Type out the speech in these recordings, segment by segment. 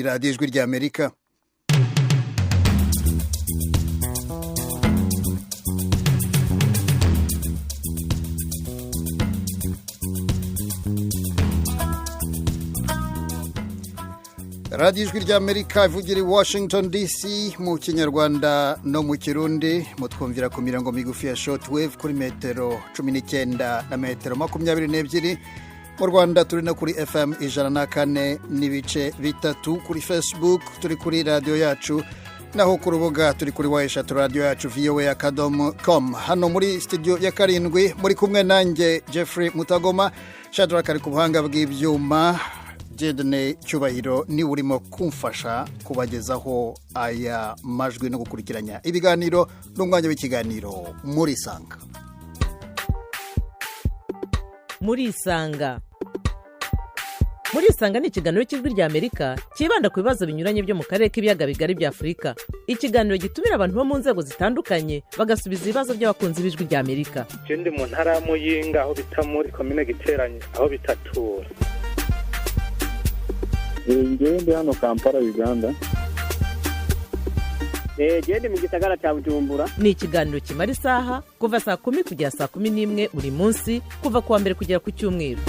Ni radiyo Ijwi ry'Amerika. Radiyo Ijwi ry'Amerika ivugira i Washington DC mu Kinyarwanda no mu Kirundi. Mutwumvira ku mirongo migufi ya shortwave kuri metero 19 na metero 22. Mu Rwanda turi no kuri FM 104.3, kuri Facebook turi kuri radiyo yacu, naho ku rubuga turi kuri www.radiyoyacu.voa.com. Hano muri studio ya 7 muri kumwe nanjye Jeffrey Mutagoma, Shadrack ari ku buhanga bw'ibyuma, Jedne Cyubahiro ni urimo kumfasha kubagezaho aya majwi no gukurikiranya ibiganiro n'umwanya w'ikiganiro muri Isanga. Muri Isanga, Muri Isanga ni ikiganiro cy'Ijwi ry'Amerika cyibanda ku bibazo binyuranye byo mu karere k'ibiyaga bigari bya Afurika. Ikiganiro gitumira abantu bo mu nzego zitandukanye, bagasubiza ibibazo by'abakunzi b'Ijwi ry'Amerika. Je ndi mu ntara ya Muyinga, aho bita muri komine Giteranye, aho bitatura. Njyewe ndi hano Kampala, Uganda. Gende mu gisagara cya Bujumbura. Ni ikiganiro kimara isaha, kuva saa 10 kugera saa 11 buri munsi, kuva ku wa mbere kugera ku cyumweru.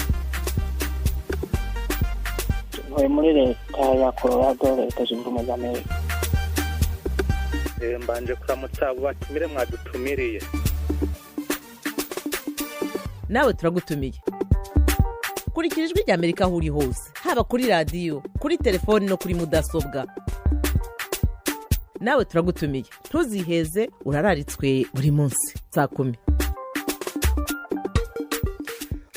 Ntuye muri Leta ya Colorado, Leta Zunze Ubumwe za Amerika. Mbanje kuramutsa abo batumire mwadutumiriye. Nawe turagutumiye. Kurikira Ijwi ry'Amerika aho uri hose, haba kuri radiyo, kuri telefoni no kuri mudasobwa. Nawe turagutumiye, ntuziheze, urararitswe buri munsi saa 10.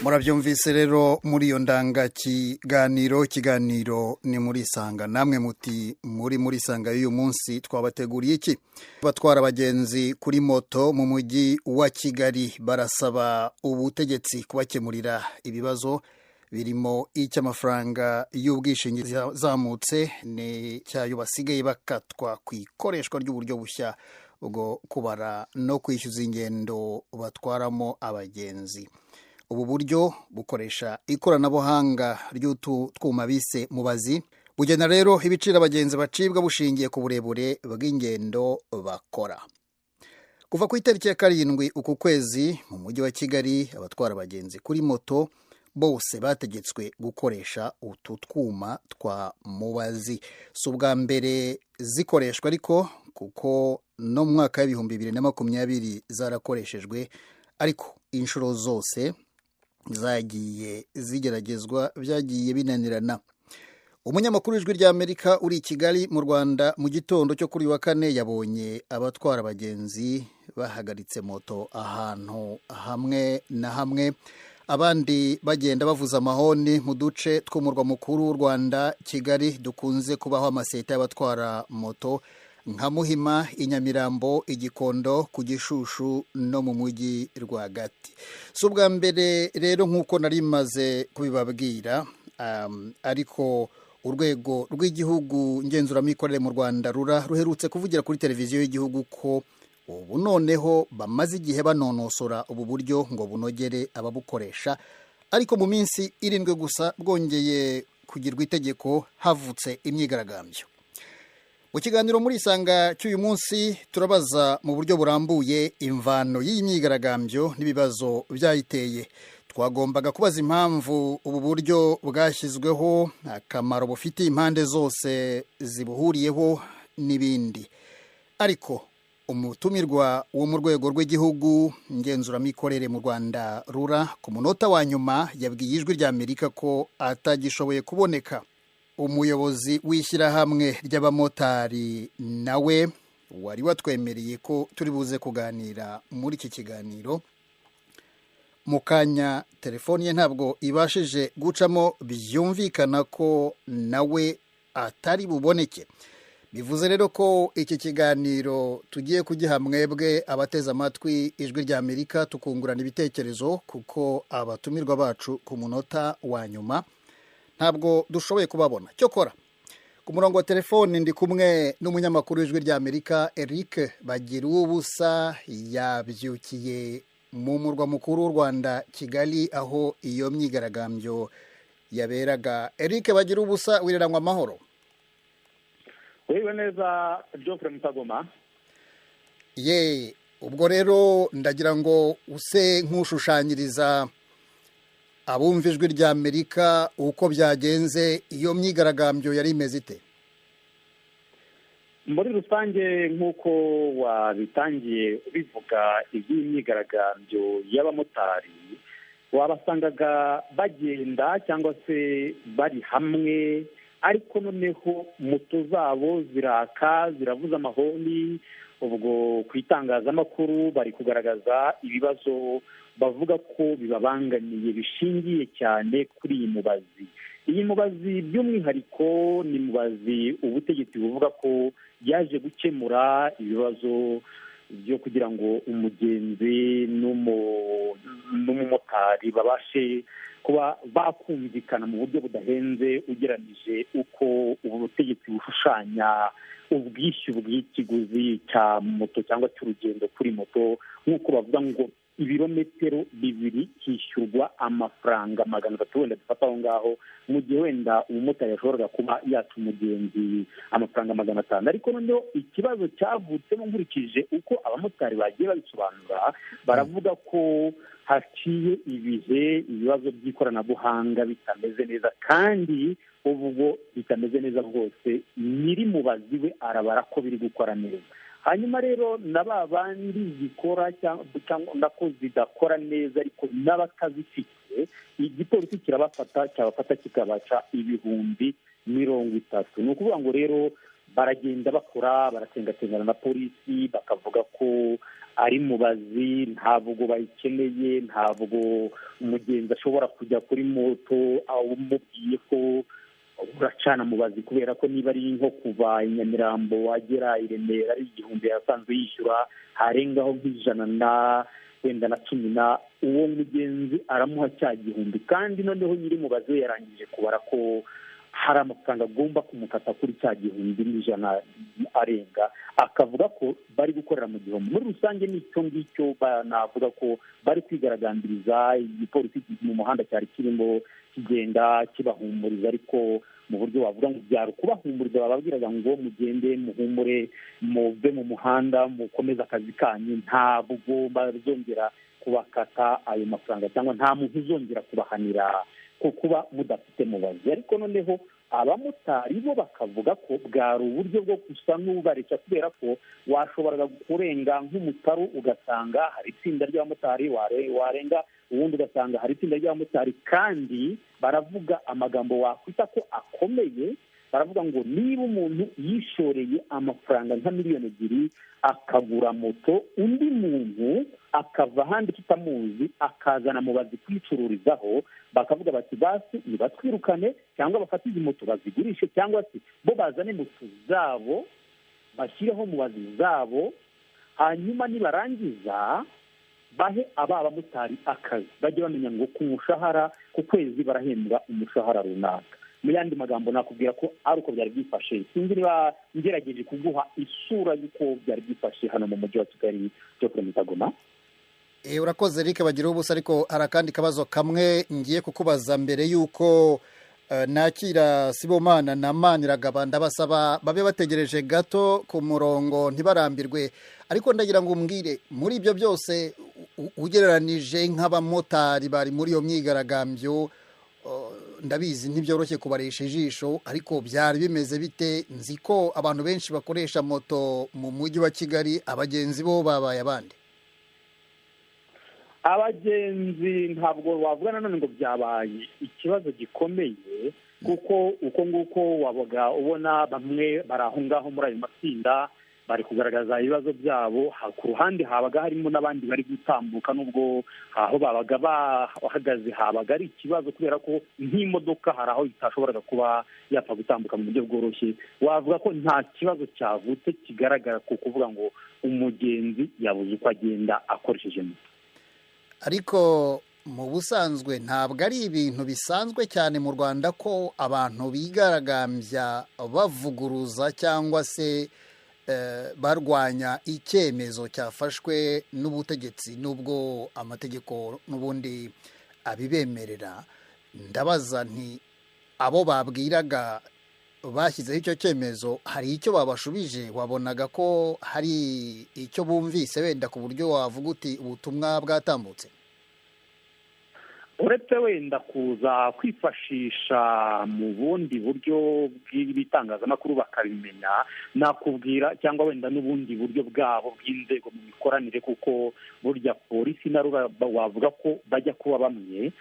Murabyumvise rero muri iyo ndangakiganiro, ikiganiro ni Muri Isanga. Namwe muti muri Isanga y'uyu munsi twabateguriye iki? Batwara abagenzi kuri moto mu mujyi wa Kigali barasaba ubutegetsi kubakemurira ibibazo birimo icy'amafaranga y'ubwishingizi yazamutse n'icyayo basigaye bakatwa ku ikoreshwa ry'uburyo bushya bwo kubara no kwishyuza ingendo batwaramo abagenzi. Ubu buryo bukoresha ikoranabuhanga ry'utu twuma bise mubazi, bugena rero ibiciro abagenzi bacibwa bushingiye ku burebure bw'ingendo bakora. Kuva ku itariki ya 7 uku kwezi, mu mujyi wa Kigali abatwara abagenzi kuri moto bose bategetswe gukoresha utu twuma twa mubazi. Si ubwa mbere zikoreshwa ariko, kuko no mu mwaka w'2020 zarakoreshejwe, ariko inshuro zose zagiye zigeragezwa byagiye binanirana. Umunyamakuru w'Ijwi ry'Amerika uri i Kigali mu Rwanda, mu gitondo cyo kuri wa kane yabonye abatwara abagenzi bahagaritse moto ahantu hamwe na hamwe, abandi bagenda bavuza amahoni mu duce tw'umurwa mukuru w'u Rwanda Kigali dukunze kubaho amaseta y'abatwara moto nka Muhima, i Nyamirambo, i Gikondo, ku Gishushu no mu mujyi rwagati. Si ubwa mbere rero nk'uko nari maze kubibabwira, ariko urwego rw'igihugu ngenzuramikorere mu Rwanda RURA ruherutse kuvugira kuri televiziyo y'igihugu ko ubu noneho bamaze igihe banonosora ubu buryo ngo bunogere ababukoresha, ariko mu minsi 7 gusa bwongeye kugirwa itegeko havutse imyigaragambyo. Mu kiganiro Muri Isanga cy'uyu munsi turabaza mu buryo burambuye imvano y'iyi myigaragambyo n'ibibazo byayiteye. Twagombaga kubaza impamvu ubu buryo bwashyizweho, akamaro bufitiye impande zose zibuhuriyeho n'ibindi. Ariko umutumirwa wo mu rwego rw'igihugu ngenzuramikorere mu Rwanda RURA ku munota wa nyuma yabwiye Ijwi ry'Amerika ko atagishoboye kuboneka. Umuyobozi w'ishyirahamwe ry'abamotari nawe wari watwemereye ko turi buze kuganira muri iki kiganiro, mu kanya telefoni ye ntabwo ibashije gucamo, byumvikana ko nawe atari buboneke. Bivuze rero ko iki kiganiro tugiye kugiha mwebwe abateze amatwi Ijwi ry'Amerika, tukungurana ibitekerezo, kuko abatumirwa bacu ku munota wa nyuma ntabwo dushoboye kubabona. Cyokora ku murongo wa telefoni ndi kumwe n'umunyamakuru w'Ijwi ry'Amerika Eric Bagiruwubusa, yabyukiye mu murwa mukuru w'u Rwanda Kigali, aho iyo myigaragambyo yaberaga. Eric Bagiruwubusa, wireranywa amahoro? Wiriwe neza, Geoffrey Mutagoma. Ye, ubwo rero ndagira ngo use nk'ushushanyiriza abumva Ijwi rya Amerika uko byagenze. Iyo myigaragambyo yari imeze ite? Muri rusange, nk'uko wabitangiye ubivuga, iby'iyi myigaragambyo y'abamotari, wabasangaga bagenda cyangwa se bari hamwe, ariko noneho moto zabo ziraka, ziravuza amahoni. Ubwo ku itangazamakuru bari kugaragaza ibibazo bavuga ko bibabangamiye, bishingiye cyane kuri iyi mubazi. Iyi mubazi by'umwihariko ni mubazi ubutegetsi buvuga ko yaje gukemura ibibazo byo kugira ngo umugenzi n'umumotari babashe kuba bakumvikana mu buryo budahenze, ugereranije uko ubu butegetsi bushushanya ubwishyu bw'ikiguzi cya moto cyangwa cy'urugendo kuri moto. Nk'uko bavuga ngo ibirometero 2 hishyurwa amafaranga 300, wenda dufata aho ngaho, mu gihe wenda umumotari yashoboraga kuba yaca umugenzi amafaranga 500. Ariko noneho ikibazo cyavutsemo, nkurikije uko abamotari bagiye babisobanura, baravuga ko haciye ibihe ibibazo by'ikoranabuhanga bitameze neza, kandi ubwo bitameze neza rwose nyiri mubazi we arabara ko biri gukora neza. Hanyuma rero na ba bandi zikora cyangwa nako zidakora neza, ariko n'abatazifite, igipolisi kirabafata, cyabafata kikabaca 30,000. Ni ukuvuga ngo rero baragenda bakora, baratengatengana na polisi, bakavuga ko ari mubazi ntabwo bayikeneye, ntabwo umugenzi ashobora kujya kuri moto umubwiye ko uracana mubazi, kubera ko niba ari nko kuva i Nyamirambo wagera i Remera ari 1000 yasanzwe yishyura, harengaho nk'ijana na wenda na cumi na uwo mugenzi aramuha cya 1000. Kandi noneho nyiri mubazi we yarangije kubara ko hari amafaranga agomba kumukata kuri cya 1000 n'ijana arenga, akavuga ko bari gukorera mu gihombo. Muri rusange ni icyo ngicyo navuga ko bari kwigaragambiriza. Igipolisi mu muhanda cyari kirimo kigenda kibahumuriza, ariko mu buryo wavuga ngo byari ukubahumuriza, bababwiraga ngo mugende muhumure, muve mu muhanda, mukomeze akazi kanyu, ntabwo bazongera kubakata ayo mafaranga cyangwa nta muntu uzongera kubahanira ko kuba mudafite mubazi. Ariko noneho abamotari bo bakavuga ko bwari uburyo bwo gusa n'ubareshya, kubera ko washoboraga kurenga nk'umutaru ugasanga hari itsinda ry'abamotari, warenga ubundi ugasanga hari itsinda ry'abamotari. Kandi baravuga amagambo wakwita ko akomeye, baravuga ngo niba umuntu yishoreye amafaranga nka 2 miliyoni akagura moto, undi muntu akava ahandi tutamuzi akazana mubazi kuyicururizaho, bakavuga bati basi nibatwirukane cyangwa bafate izi moto bazigurishe, cyangwa se bo bazane moto zabo bashyireho mubazi zabo, hanyuma nibarangiza bahe aba bamotari akazi, bajye bamenya ngo ku mushahara ku kwezi barahembwa umushahara runaka. Mu yandi magambo nakubwira ko ari uko byari byifashe. Sinzi niba ngerageje kuguha isura y'uko byari byifashe hano mu mujyi wa Kigali, byo kuri Mutagoma. Urakoze, Eric bagira ubusa. Ariko hari akandi kabazo kamwe ngiye kukubaza mbere y'uko nakira Sibomana na Maniragaba. Ndabasaba babe bategereje gato ku murongo, ntibarambirwe. Ariko ndagira ngo umbwire, muri ibyo byose, ugereranije nk'abamotari bari muri iyo myigaragambyo, ndabizi ntibyoroshye kubaresha ijisho, ariko byari bimeze bite? Nzi ko abantu benshi bakoresha moto mu mujyi wa Kigali. Abagenzi bo babaye abandi? Abagenzi ntabwo wavuga nanone ngo byabaye ikibazo gikomeye, kuko uko nguko wabaga ubona bamwe bari aho ngaho muri ayo matsinda bari kugaragaza ibibazo byabo, ku ruhande habaga harimo n'abandi bari gutambuka, nubwo aho babaga bahagaze habaga ari ikibazo, kubera ko nk'imodoka hari aho itashoboraga kuba yapfa gutambuka mu buryo bworoshye. Wavuga ko nta kibazo cyavutse kigaragara ku kuvuga ngo umugenzi yabuze uko agenda akoresheje moto. Ariko mu busanzwe ntabwo ari ibintu bisanzwe cyane mu Rwanda ko abantu bigaragambya bavuguruza cyangwa se barwanya icyemezo cyafashwe n'ubutegetsi, n'ubwo amategeko n'ubundi abibemerera. Ndabaza nti abo babwiraga bashyizeho icyo cyemezo, hari icyo babashubije? Wabonaga ko hari icyo bumvise wenda ku buryo wavuga uti ubutumwa bwatambutse? Uretse wenda kuza kwifashisha mu bundi buryo bw'ibitangazamakuru bakabimenya, nakubwira, cyangwa wenda n'ubundi buryo bwabo bw'inzego mu mikoranire, kuko burya polisi na RURA wavuga ko bajya kuba bamwe.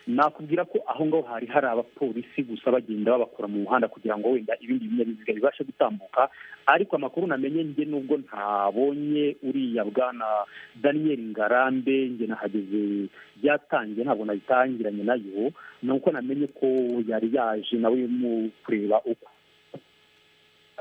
Nakubwira ko aho ngaho hari hari abapolisi gusa bagenda babakura mu muhanda kugira ngo wenda ibindi binyabiziga bibashe gutambuka. Ariko amakuru namenye njye, nubwo ntabonye uriya bwana Daniel Ngarambe, njye nahageze byatangiye, ntabwo nabitangiranye nayo, ni uko namenye ko yari yaje nawe mu kureba uko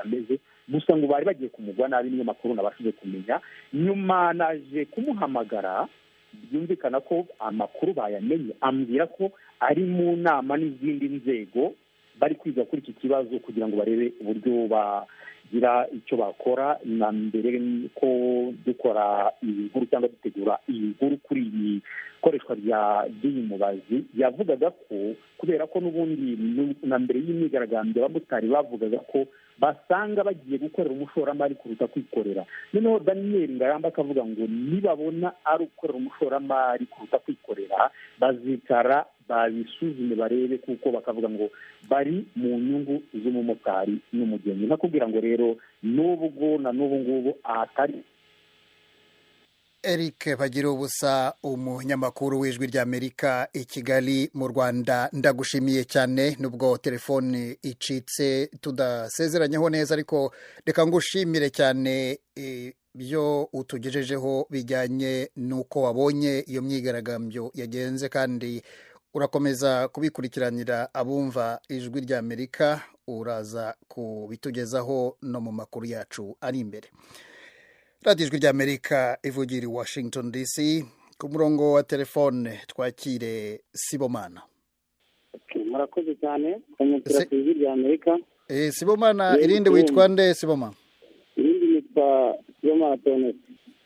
ameze gusa, ngo bari bagiye kumugwa nabi. Niyo makuru nabashije kumenya. Nyuma naje kumuhamagara, byumvikana ko amakuru bayamenye, ambwira ko ari mu nama n'izindi nzego, bari kwiga kuri iki kibazo kugira ngo barebe uburyo bagira icyo bakora. Na mbere ko dukora iyi nkuru cyangwa dutegura iyi nkuru kuri iyi koreshwa ry'iyi mubazi, yavugaga ko kubera ko n'ubundi na mbere y'imyigaragambyo abamotari bavugaga ko basanga bagiye gukorera umushoramari kuruta kwikorera. Noneho Daniel Ngarambe akavuga ngo nibabona ari ugukorera umushoramari kuruta kwikorera, bazicara babisuzume barebe, kuko bakavuga ngo bari mu nyungu z'umumotari n'umugenzi. Nakubwira ngo rero n'ubwo na n'ubu ngubu ahatari. Eric Bagira Ubusa, umunyamakuru w'Ijwi ry'Amerika i Kigali mu Rwanda, ndagushimiye cyane. Nubwo telefone icitse tudasezeranyeho neza, ariko reka ngushimire cyane ibyo utugejejeho bijyanye n'uko wabonye iyo myigaragambyo yagenze, kandi urakomeza kubikurikiranira abumva Ijwi ry'Amerika, uraza kubitugezaho no mu makuru yacu ari imbere. Radiyo Ijwi ry'Amerika ivugira i Washington DC. Ku murongo wa telefone twakire Sibomana. Murakoze cyane kunyakira ku Ijwi ry'Amerika. Sibomana, irindi witwa nde, Siboma? Irindi nitwa Sibomana Tonesi.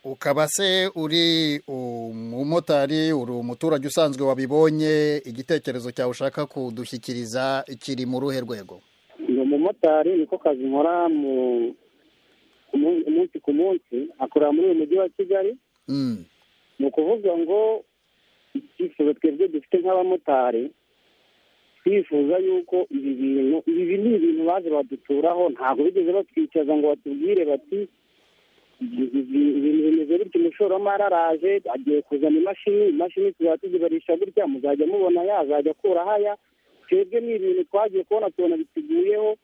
Ukaba se uri umumotari, uri umuturage usanzwe wabibonye? Igitekerezo cyawe ushaka kudushyikiriza kiri mu ruhe rwego? Ni umumotari, niko kazi nkora mu umunsi ku munsi, akorera muri uyu mujyi wa Kigali. Ni ukuvuga ngo icyifuzo twebwe dufite nk'abamotari, twifuza yuko ibi bintu, ibi ni ibintu baje baduturaho, ntabwo bigeze batwicaza ngo batubwire bati ibintu bimeze bityo, umushoramari araje agiye kuzana imashini, imashini tuzajya tuzibarisha gutya, muzajya mubona yazajya akura haya. Twebwe ni ibintu twagiye kubona tubona bituguyeho,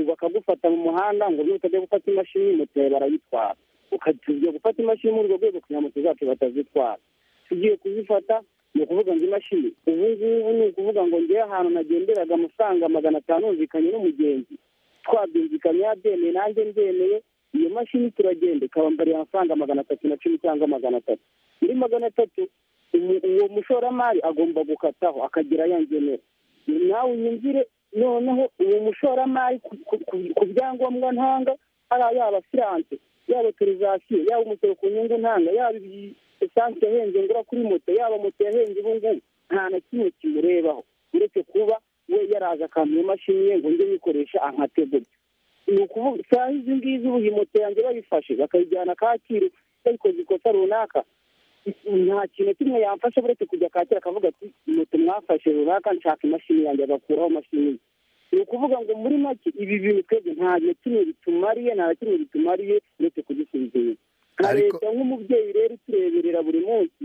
bakagufata mu muhanda ngo nutajya gufata imashini moto yawe barayitwara, ukajya gufata imashini muri urwo rwego kugira moto zacu batazitwara. Tugiye kuzifata, ni ukuvuga ngo imashini ubu ngubu, ni ukuvuga ngo ngewe ahantu nagenderaga amafaranga 500 numvikanye n'umugenzi, twabyumvikanye yabyemeye nanjye mbyemeye, iyo mashini turagenda ikabambariye amafaranga 310 cyangwa 300. Muri 300 uwo mushoramari agomba gukataho akagira yangenera. Nawe unyumvire noneho uwo mushoramari ku byangombwa ntanga, ari yaba siranse, yaba otorizasiyo, yaba umusoro ku nyungu ntanga, yaba esanse yahenze ngura kuri moto, yaba moto yahenze ubu ngubu, nta na kimwe kimurebaho uretse kuba we yaraje akampa imashini ye ngo njye nyikoresha ankate gutyo. Ni ukuvuga isaha izi ngizi ubu iyi moto yanjye bayifashe bakayijyana Kacyiru bayikoze ikosa runaka, nta kintu kimwe yamfasha uretse kujya Kacyiru akavuga ati moto mwafashe runaka nshaka imashini yanjye, agakuraho imashini ye. Ni ukuvuga ngo muri make ibi bintu twebwe nta na kimwe bitumariye, nta na kimwe bitumariye uretse kugisubiza inyuma. Nka leta nk'umubyeyi rero itureberera buri munsi,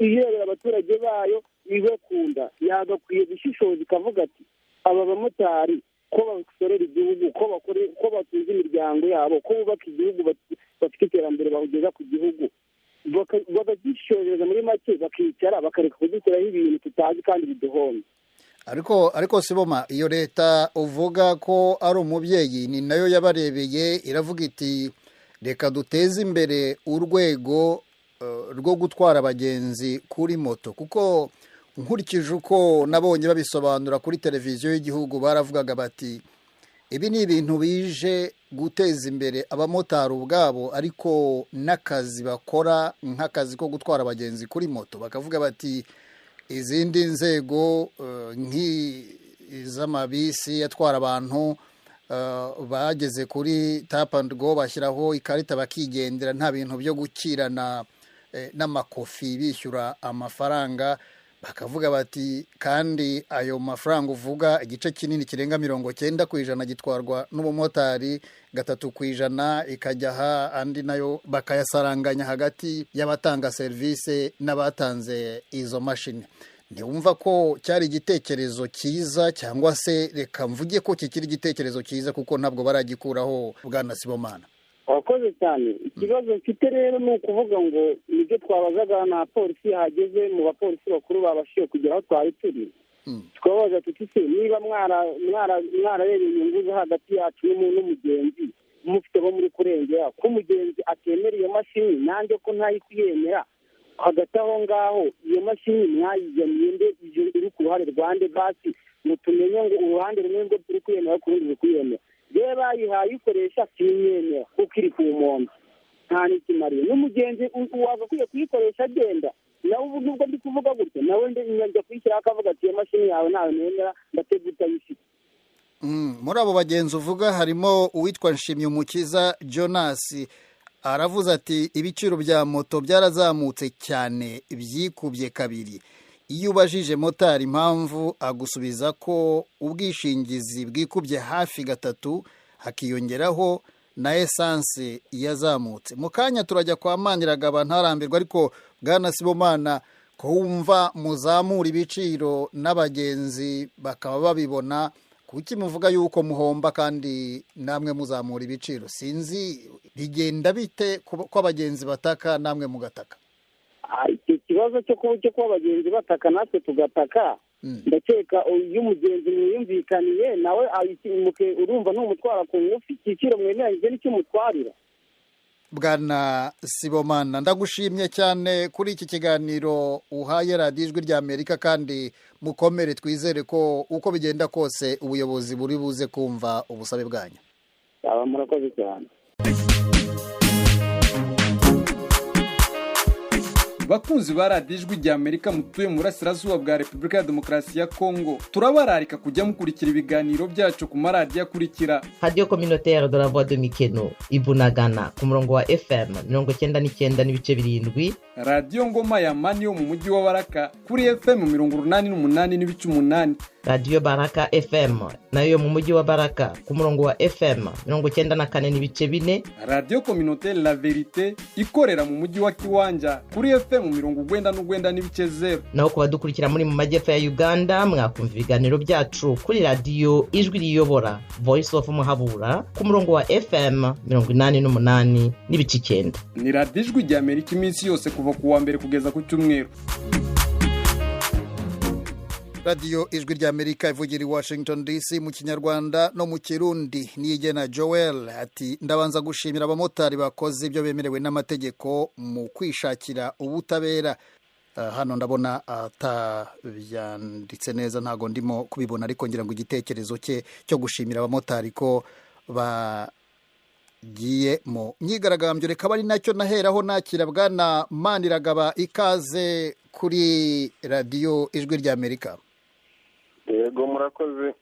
irebera abaturage bayo ibakunda, yagakwiye gushishoza ikavuga ati aba bamotari ko basorera igihugu, ko batunze imiryango yabo, ko bubaka igihugu, bafite iterambere bageza ku gihugu, bakagishojereza muri make bakicara bakareka kudushyiraho ibintu tutazi kandi biduhomye. Ariko Siboma, iyo leta uvuga ko ari umubyeyi ni nayo yabarebeye iravuga iti reka duteze imbere urwego rwo gutwara abagenzi kuri moto, kuko nkurikije uko nabonye babisobanura kuri televiziyo y'igihugu, baravugaga bati ibi ni ibintu bije guteza imbere abamotari ubwabo, ariko n'akazi bakora nk'akazi ko gutwara abagenzi kuri moto. Bakavuga bati izindi nzego z'amabisi atwara abantu bageze kuri tap and go, bashyiraho ikarita bakigendera, nta bintu byo gukirana n'amakofi bishyura amafaranga. Bakavuga bati kandi ayo mafaranga uvuga, igice kinini kirenga 90% gitwarwa n'umumotari, 3% ikajya aha, andi nayo bakayasaranganya hagati y'abatanga serivisi n'abatanze izo mashini. Ntiwumva ko cyari igitekerezo cyiza, cyangwa se reka mvuge ko kikiri igitekerezo cyiza kuko ntabwo baragikuraho, bwana Sibomana? Wakoze cyane. Ikibazo mfite rero ni ukuvuga ngo nibyo twabazaga na polisi yahageze, mu bapolisi bakuru babashije kugera aho twari turi, twabaza tuti se niba mwararebeye inyungu zo hagati yacu n'umugenzi, mufite bo muri kurengera, ko umugenzi atemera iyo mashini, nanjye ko ntayikuyemera, hagati aho ngaho iyo mashini mwayizaniye nde? Iri ku ruhande rwande? Basi ngo tumenye ngo uruhande rumwe ngo turi kwiyemera, ku rundi ruri kwiyemera. Yewe bayihaye ikoresha sinyemera kuko iri ku nkombe nta n'ikimariye, n'umugenzi wagakwiye kuyikoresha agenda nawe ubu nubwo ndi kuvuga gutya, nawe njya kuyishyiraho akavuga ati iyo mashini yawe ntawe nemera, ndategura utayifite. Muri abo bagenzi uvuga harimo uwitwa Nshimyumukiza Jonas, aravuze ati ibiciro bya moto byarazamutse cyane, byikubye kabiri. Iyo ubajije motari impamvu, agusubiza ko ubwishingizi bwikubye hafi 3, hakiyongeraho na esanse yazamutse. Mu kanya turajya kwa Maniragaba, ntarambirwa, ariko bwana Sibomana, ko wumva muzamura ibiciro n'abagenzi bakaba babibona, kuki muvuga yuko muhomba kandi namwe muzamura ibiciro? Sinzi bigenda bite ko abagenzi bataka namwe mugataka? Icyo kibazo cyo kuba abagenzi bataka natwe tugataka, ndakeka iyo umugenzi mwiyumvikaniye nawe urumva ntumutwara ku ngufu, igiciro mwemeranyije nicyo umutwarira. Bwana Sibomana, ndagushimye cyane kuri iki kiganiro uhaye Radiyo Ijwi rya Amerika, kandi mukomere, twizere ko uko bigenda kose ubuyobozi buri buze kumva ubusabe bwanyu. Murakoze cyane. Bakunzi ba Radiyo Ijwi rya Amerika mutuye mu burasirazuba bwa Repubulika ya Demokarasi ya Kongo, turabararika kujya mukurikira ibiganiro byacu ku maradiyo akurikira: Radio Communautaire de la Voix de Mikeno Ibunagana ku murongo wa FM 99.7, Radiyo Ngoma ya Mani yo mu mujyi wa Baraka kuri FM 88.8, Radiyo Baraka FM nayo mu mujyi wa Baraka ku murongo wa FM 94.4, Radiyo Communautaire la Verite ikorera mu mujyi wa Kiwanja kuri FM 99.0. Naho ku badukurikira muri mu majyepfo ya Uganda, mwakumva ibiganiro byacu kuri Radiyo Ijwi Riyobora Voice of Muhabura ku murongo wa FM 88.9. Ni Radiyo Ijwi rya Amerika iminsi yose kuva ku wa mbere kugeza ku cyumweru. Radiyo Ijwi rya Amerika ivugira i Washington DC mu Kinyarwanda no mu Kirundi. Niyigena Joel ati ndabanza gushimira abamotari bakoze ibyo bemerewe n'amategeko mu kwishakira ubutabera. Hano ndabona atabyanditse neza, ntago ndimo kubibona, ariko ngira ngo igitekerezo cye cyo gushimira abamotari ko bagiye mu myigaragambyo reka bari nacyo naheraho nakira bwana Maniragaba. Ikaze kuri Radiyo Ijwi rya Amerika. Yego, murakoze.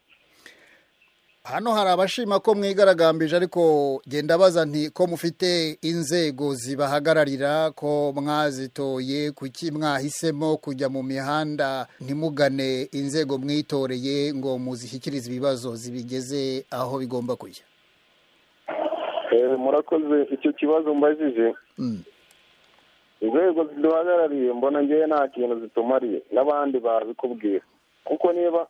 Hano hari abashima ko mwigaragambije, ariko genda baza nti ko mufite inzego zibahagararira, ko mwazitoye, kuki mwahisemo kujya mu mihanda ntimugane inzego mwitoreye ngo muzishyikirize ibibazo zibigeze aho bigomba kujya? Murakoze. Icyo kibazo mbajije, inzego ziduhagarariye mbona ngewe nta kintu zitumariye, n'abandi babikubwira, kuko niba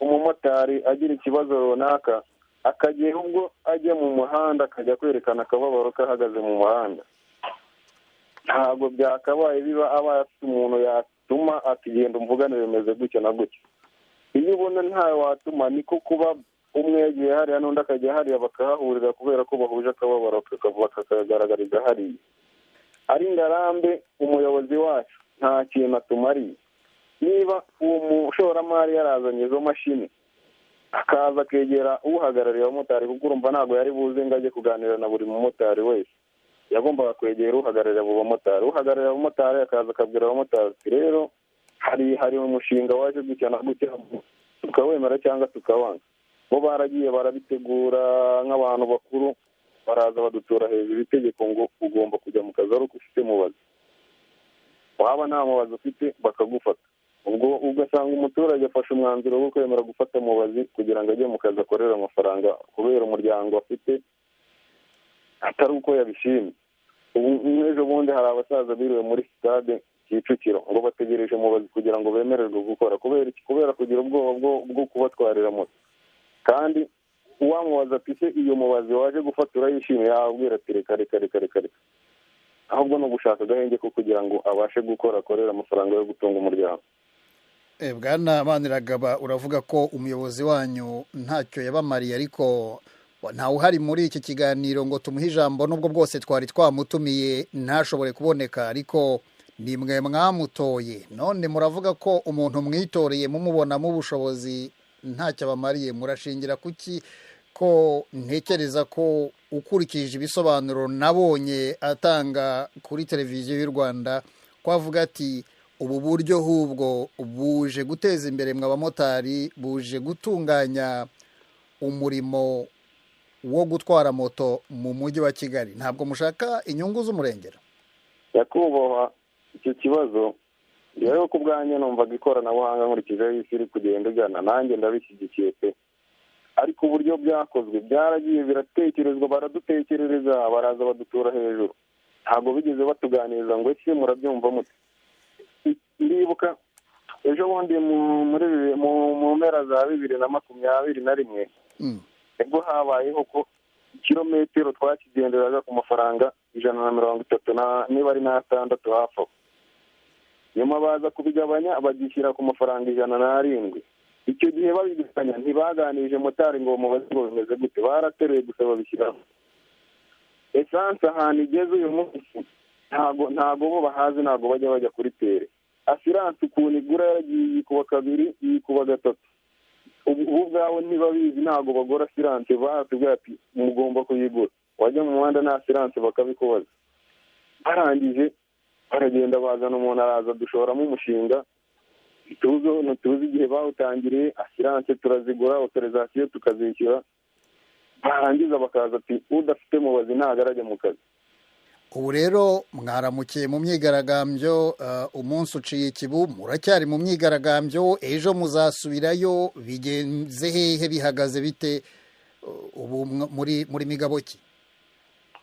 umumotari agira ikibazo runaka akagera ubwo ajya mu muhanda akajya kwerekana akababaro ke ahagaze mu muhanda, ntabwo byakabaye biba abaye afite umuntu yatuma akigenda umvugane bimeze gutya na gutya. Iyo ubona ntawe watuma, niko kuba umwe yagiye hariya n'undi akajya hariya bakahahurira kubera ko bahuje akababaro bakakagaragariza hariya. Ari Ngarambe umuyobozi wacu nta kintu atumariye. Niba uwo mushoramari yarazanye izo mashini akaza akegera uhagarariye abamotari, kuko urumva ntabwo yari buze ngo ajye kuganira na buri mumotari wese, yagombaga kwegera uhagarariye abo bamotari, uhagarariye abamotari akaza akabwira abamotari ati rero hari umushinga waje gutya na gutya, Tukawemera cyangwa tukawanga. Bo baragiye barabitegura nk'abantu bakuru, baraza badutura hejuru itegeko ngo ugomba kujya mu kazi ari uko ufite mubazi. Waba nta mubazi ufite bakagufata. Ubwo ugasanga umuturage afashe umwanzuro wo kwemera gufata mubazi kugira ngo ajye mu kazi akorere amafaranga kubera umuryango afite, atari uko yabishimye. Ubu nk'ejo bundi hari abasaza biriwe muri sitade Kicukiro ngo bategereje mubazi kugira ngo bemererwe gukora. Kubera iki? Kubera kugira ubwoba bwo kubatwarira moto. Kandi uwamubaza ati se iyo mubazi waje gufata urayishimiye, yababwira ati reka reka reka reka reka. Ahubwo ni ugushaka agahenge ko kugira ngo abashe gukora akorere amafaranga yo gutunga umuryango. Bwana Maniragaba, uravuga ko umuyobozi wanyu ntacyo yabamariye, ariko ntawe uhari muri iki kiganiro ngo tumuhe ijambo, nubwo bwose twari twamutumiye ntashobore kuboneka, ariko ni mwe mwamutoye. None muravuga ko umuntu mwitoreye mumubonamo ubushobozi ntacyo abamariye, murashingira kuki? Ko ntekereza ko ukurikije ibisobanuro nabonye atanga kuri televiziyo y'u Rwanda, ko avuga ati ubu buryo hubwo buje guteza imbere mwe abamotari, buje gutunganya umurimo wo gutwara moto mu mujyi wa Kigali. Ntabwo mushaka inyungu z'umurengera? Nyakubahwa, icyo kibazo rero ku bwanjye numvaga ikoranabuhanga nkurikije aho isi iri kugenda igana, nanjye ndabishyigikiye pe. Ariko uburyo byakozwe byaragiye biratekerezwa, baradutekerereza, baraza badutura hejuru. Ntabwo bigeze batuganiriza ngo ese murabyumva mute. Ndibuka ejo bundi mu mpera za 2021 nibwo habayeho ko ikirometero twakigenderaga ku mafaranga 130 niba ari n'atandatu hafi aho. Nyuma baza kubigabanya bagishyira ku mafaranga 107. Icyo gihe babigabanya ntibaganirije motari ngo mubaze ngo bimeze gute, barateruye gusa babishyiraho. Esanse ahantu igeze uyu munsi ntago bo bahazi, ntago bajya kuri tere. Asiranse ukuntu igura yaragiye yikuba kabiri, yikuba gatatu. Ubu ubwabo ntibabizi, ntago bagura asiranse, baratubwira ati mugomba kuyigura. Wajya mu muhanda nta asiranse bakabikubaza. Barangije baragenda bazana umuntu araza dushoramo umushinga, tuzi igihe bawutangiriye, asiranse turazigura, autorisation tukazishyura. Barangiza bakaza ati udafite mubazi ntago arajya mu kazi. Ubu rero mwaramukiye mu myigaragambyo, umunsi uciye ikibu, muracyari mu myigaragambyo, ejo muzasubirayo, bigenze hehe, bihagaze bite ubu muri migabo ki?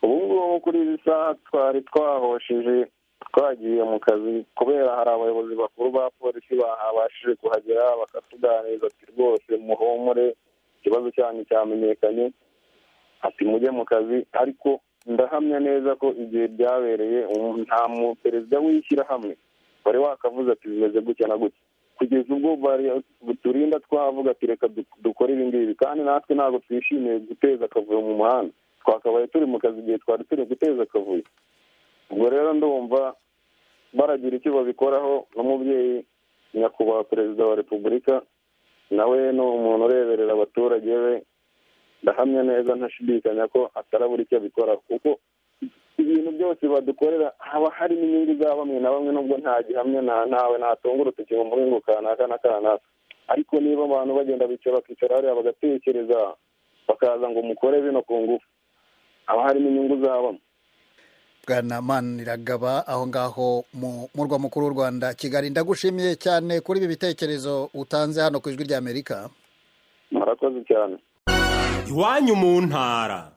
Ubu ngubu kuri izi saha twari twahosheje, twagiye mu kazi kubera hari abayobozi bakuru ba polisi babashije kuhagera bakatuganiriza ati rwose muhumure, ikibazo cyanyu cyamenyekanye, ati mujye mu kazi. Ariko ndahamya neza ko igihe byabereye nta muperezida w'ishyirahamwe wari wakavuze ati bimeze gutya na gutya. Kugeza ubwo turinda twavuga ati reka dukore ibi ngibi, kandi natwe ntabwo twishimiye guteza akavuyo mu muhanda. Twakabaye turi mu kazi igihe twari turi guteza akavuyo. Ubwo rero ndumva baragira icyo babikoraho. N'umubyeyi nyakubahwa perezida wa repubulika nawe ni umuntu ureberera abaturage be, ndahamya neza ntashidikanya ko atarabura icyo abikora, kuko ibintu byose badukorera haba harimo inyungu za bamwe na bamwe, nubwo nta gihamya ntawe natunga urutoki ngo mvuge ngo kanaka na kanaka. Ariko niba abantu bagenda bicara bakicara hariya bagatekereza bakaza ngo mukore bino ku ngufu, haba harimo inyungu za bamwe. Bwana Maniragaba, aho ngaho mu murwa mukuru w'u Rwanda Kigali, ndagushimiye cyane kuri ibi bitekerezo utanze hano ku Ijwi ry'Amerika. Murakoze cyane. Iwanyu mu ntara.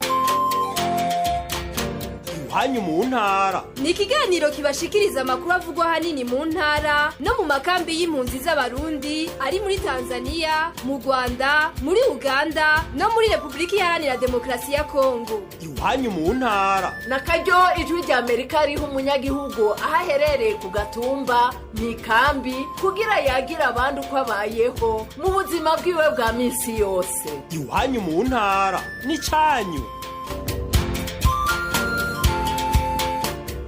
Iwanyu mu ntara ni ikiganiro kibashikiriza amakuru avugwa ahanini mu ntara no mu makambi y'impunzi z'Abarundi ari muri Tanzania, mu Rwanda, muri Uganda no muri Repubulika Iharanira Demokarasi ya Kongo. Iwanyu mu ntara nakaryo Ijwi rya Amerika riha umunyagihugu aho aherereye ku Gatumba mu ikambi kugira yagira abandi uko abayeho mu buzima bwiwe bwa minsi yose. Iwanyu mu ntara ni cyanyu.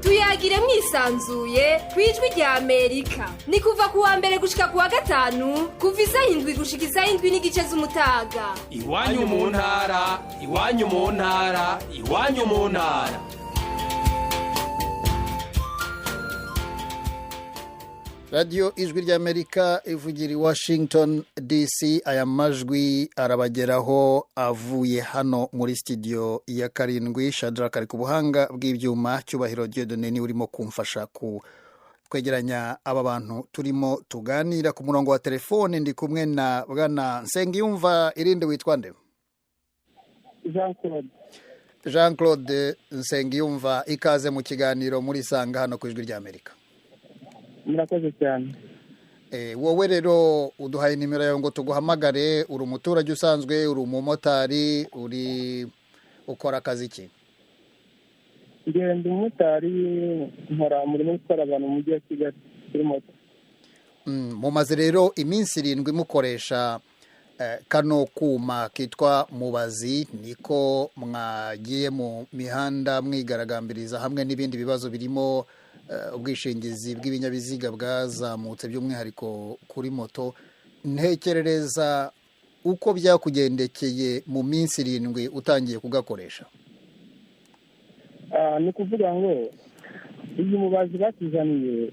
Tuyagire mwisanzuye ku Ijwi rya Amerika. Ni kuva ku wa mbere gushika ku wa gatanu, kuva isaha 7 gushika isaha 7:30 z'umutaga. Iwanyu mu ntara, iwanyu mu ntara, iwanyu mu ntara. Radiyo Ijwi ry'Amerika ivugira i Washington DC. Aya majwi arabageraho avuye hano muri studio ya 7. Shadrack ari ku buhanga bw'ibyuma, Cyubahiro Dieudonne niwe urimo kumfasha ku kwegeranya aba bantu turimo tuganira. Ku murongo wa telefone ndi kumwe na Bwana Nsengiyumva. Irindi witwa nde? Jean Claude. Jean Claude Nsengiyumva, ikaze mu kiganiro muri Sanga hano ku Ijwi ry'Amerika. Murakoze cyane. Wowe rero uduhaye nimero yawe ngo tuguhamagare. Uri umuturage usanzwe, uri umumotari, uri ukora akazi ki? Ngenda umumotari, nkora umurimo wo gutwara abantu mu mujyi wa Kigali kuri moto. Mumaze rero iminsi 7 mukoresha kano kuma kitwa mubazi, niko mwagiye mu mihanda mwigaragambiriza hamwe n'ibindi bibazo birimo ubwishingizi bw'ibinyabiziga bwazamutse, by'umwihariko kuri moto. Ntekerereza uko byakugendekeye mu minsi 7 utangiye kugakoresha. Ni ukuvuga ngo iyi mubazi batuzaniye,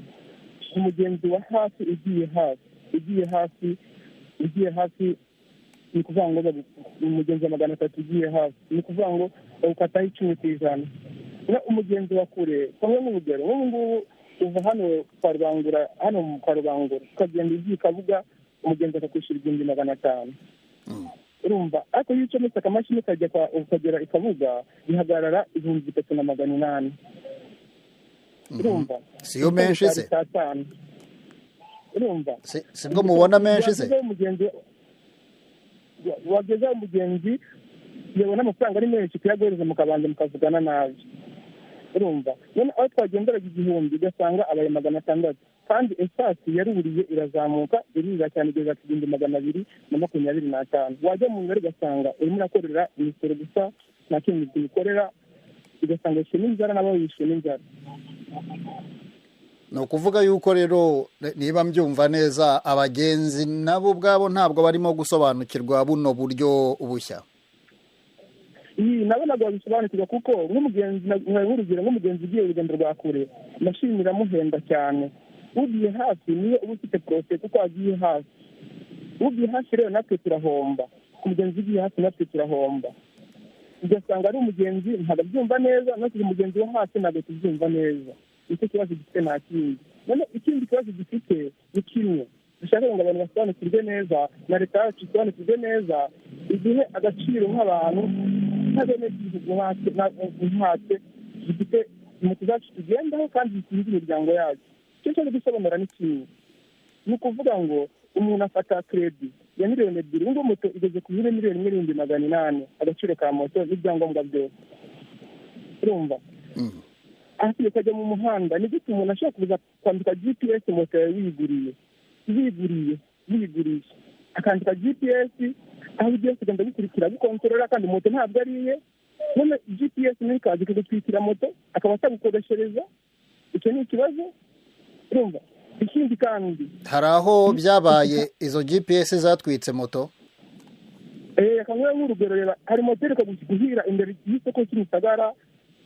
umugenzi wa hafi ugiye hafi ugiye hafi ugiye hafi, ni ukuvuga ngo umugenzi wa 300 ugiye hafi, ni ukuvuga ngo bawukataho 10%. Umugenzi wa kure, kamwe n'urugero, nk'ubu ngubu uva hano kwa Rubangura, hano kwa Rubangura ukagenda ugiye Kabuga, umugenzi akakwishyura 1500. Urumva, ariko iyo ucometse akamashini ukajya ukagera i Kabuga, bihagarara 3800. Urumva, siyo menshi se? Urumva, sibwo mubona menshi se? Wagezaho umugenzi yabona amafaranga ari menshi, kuyaguhereza mukabanza mukavugana nabi. Urumva, none aho twagenderaga 1000 ugasanga abaye 600, kandi esasi yaruriye irazamuka, irira cyane igeza ku 225. Wajya mu mibare ugasanga urimo urakorera imisoro gusa, nta kindi tuyikorera, ugasanga yishyuye n'inzara, nabo yishyuye n'inzara. Ni ukuvuga yuko rero, niba mbyumva neza, abagenzi nabo ubwabo ntabwo barimo gusobanukirwa buno buryo bushya. Iyi nabo ntabwo babisobanukirwa, kuko nk'umugenzi, nk'urugero nk'umugenzi ugiye urugendo rwa kure, mashini iramuhenda cyane. Ugiye hafi niwe uba ufite porose kuko agiye hafi. Ugiye hafi rero natwe turahomba, umugenzi ugiye hafi natwe turahomba. Ugasanga ari umugenzi ntabwo abyumva neza, natwe umugenzi wo hafi ntabwo tubyumva neza. Nicyo kibazo gifite, nta kindi. None ikindi kibazo gifite ni kimwe dushaka ngo abantu basobanukirwe neza, na leta yacu isobanukirwe neza, igihe agaciro nk'abantu nk'abenegihugu nkatwe dufite moto zacu tugendaho kandi zitunze imiryango yacu. Icyo nshaka gusobanura ni kimwe, ni ukuvuga ngo umuntu afata kredi ya 2 miliyoni, ubu moto igeze ku 1,800,000, agaciro ka moto n'ibyangombwa byose. Urumva, ahasigaye ukajya mu muhanda, ni gute umuntu ashobora kuza kwandika GPS moto yawe wiyiguriye wiyiguriye, akandika GPS aho ugiye kugenda gukurikira gukontorora, kandi moto ntabwo ari iye. None GPS nayo ikaza ikagutwikira moto, akaba atagukodeshereza. Icyo ni ikibazo. Urumva, ikindi kandi hari aho byabaye izo GPS zatwitse moto. Kamwe nk'urugero, reba hari moto iheruka guhira imbere y'isoko Kimisagara,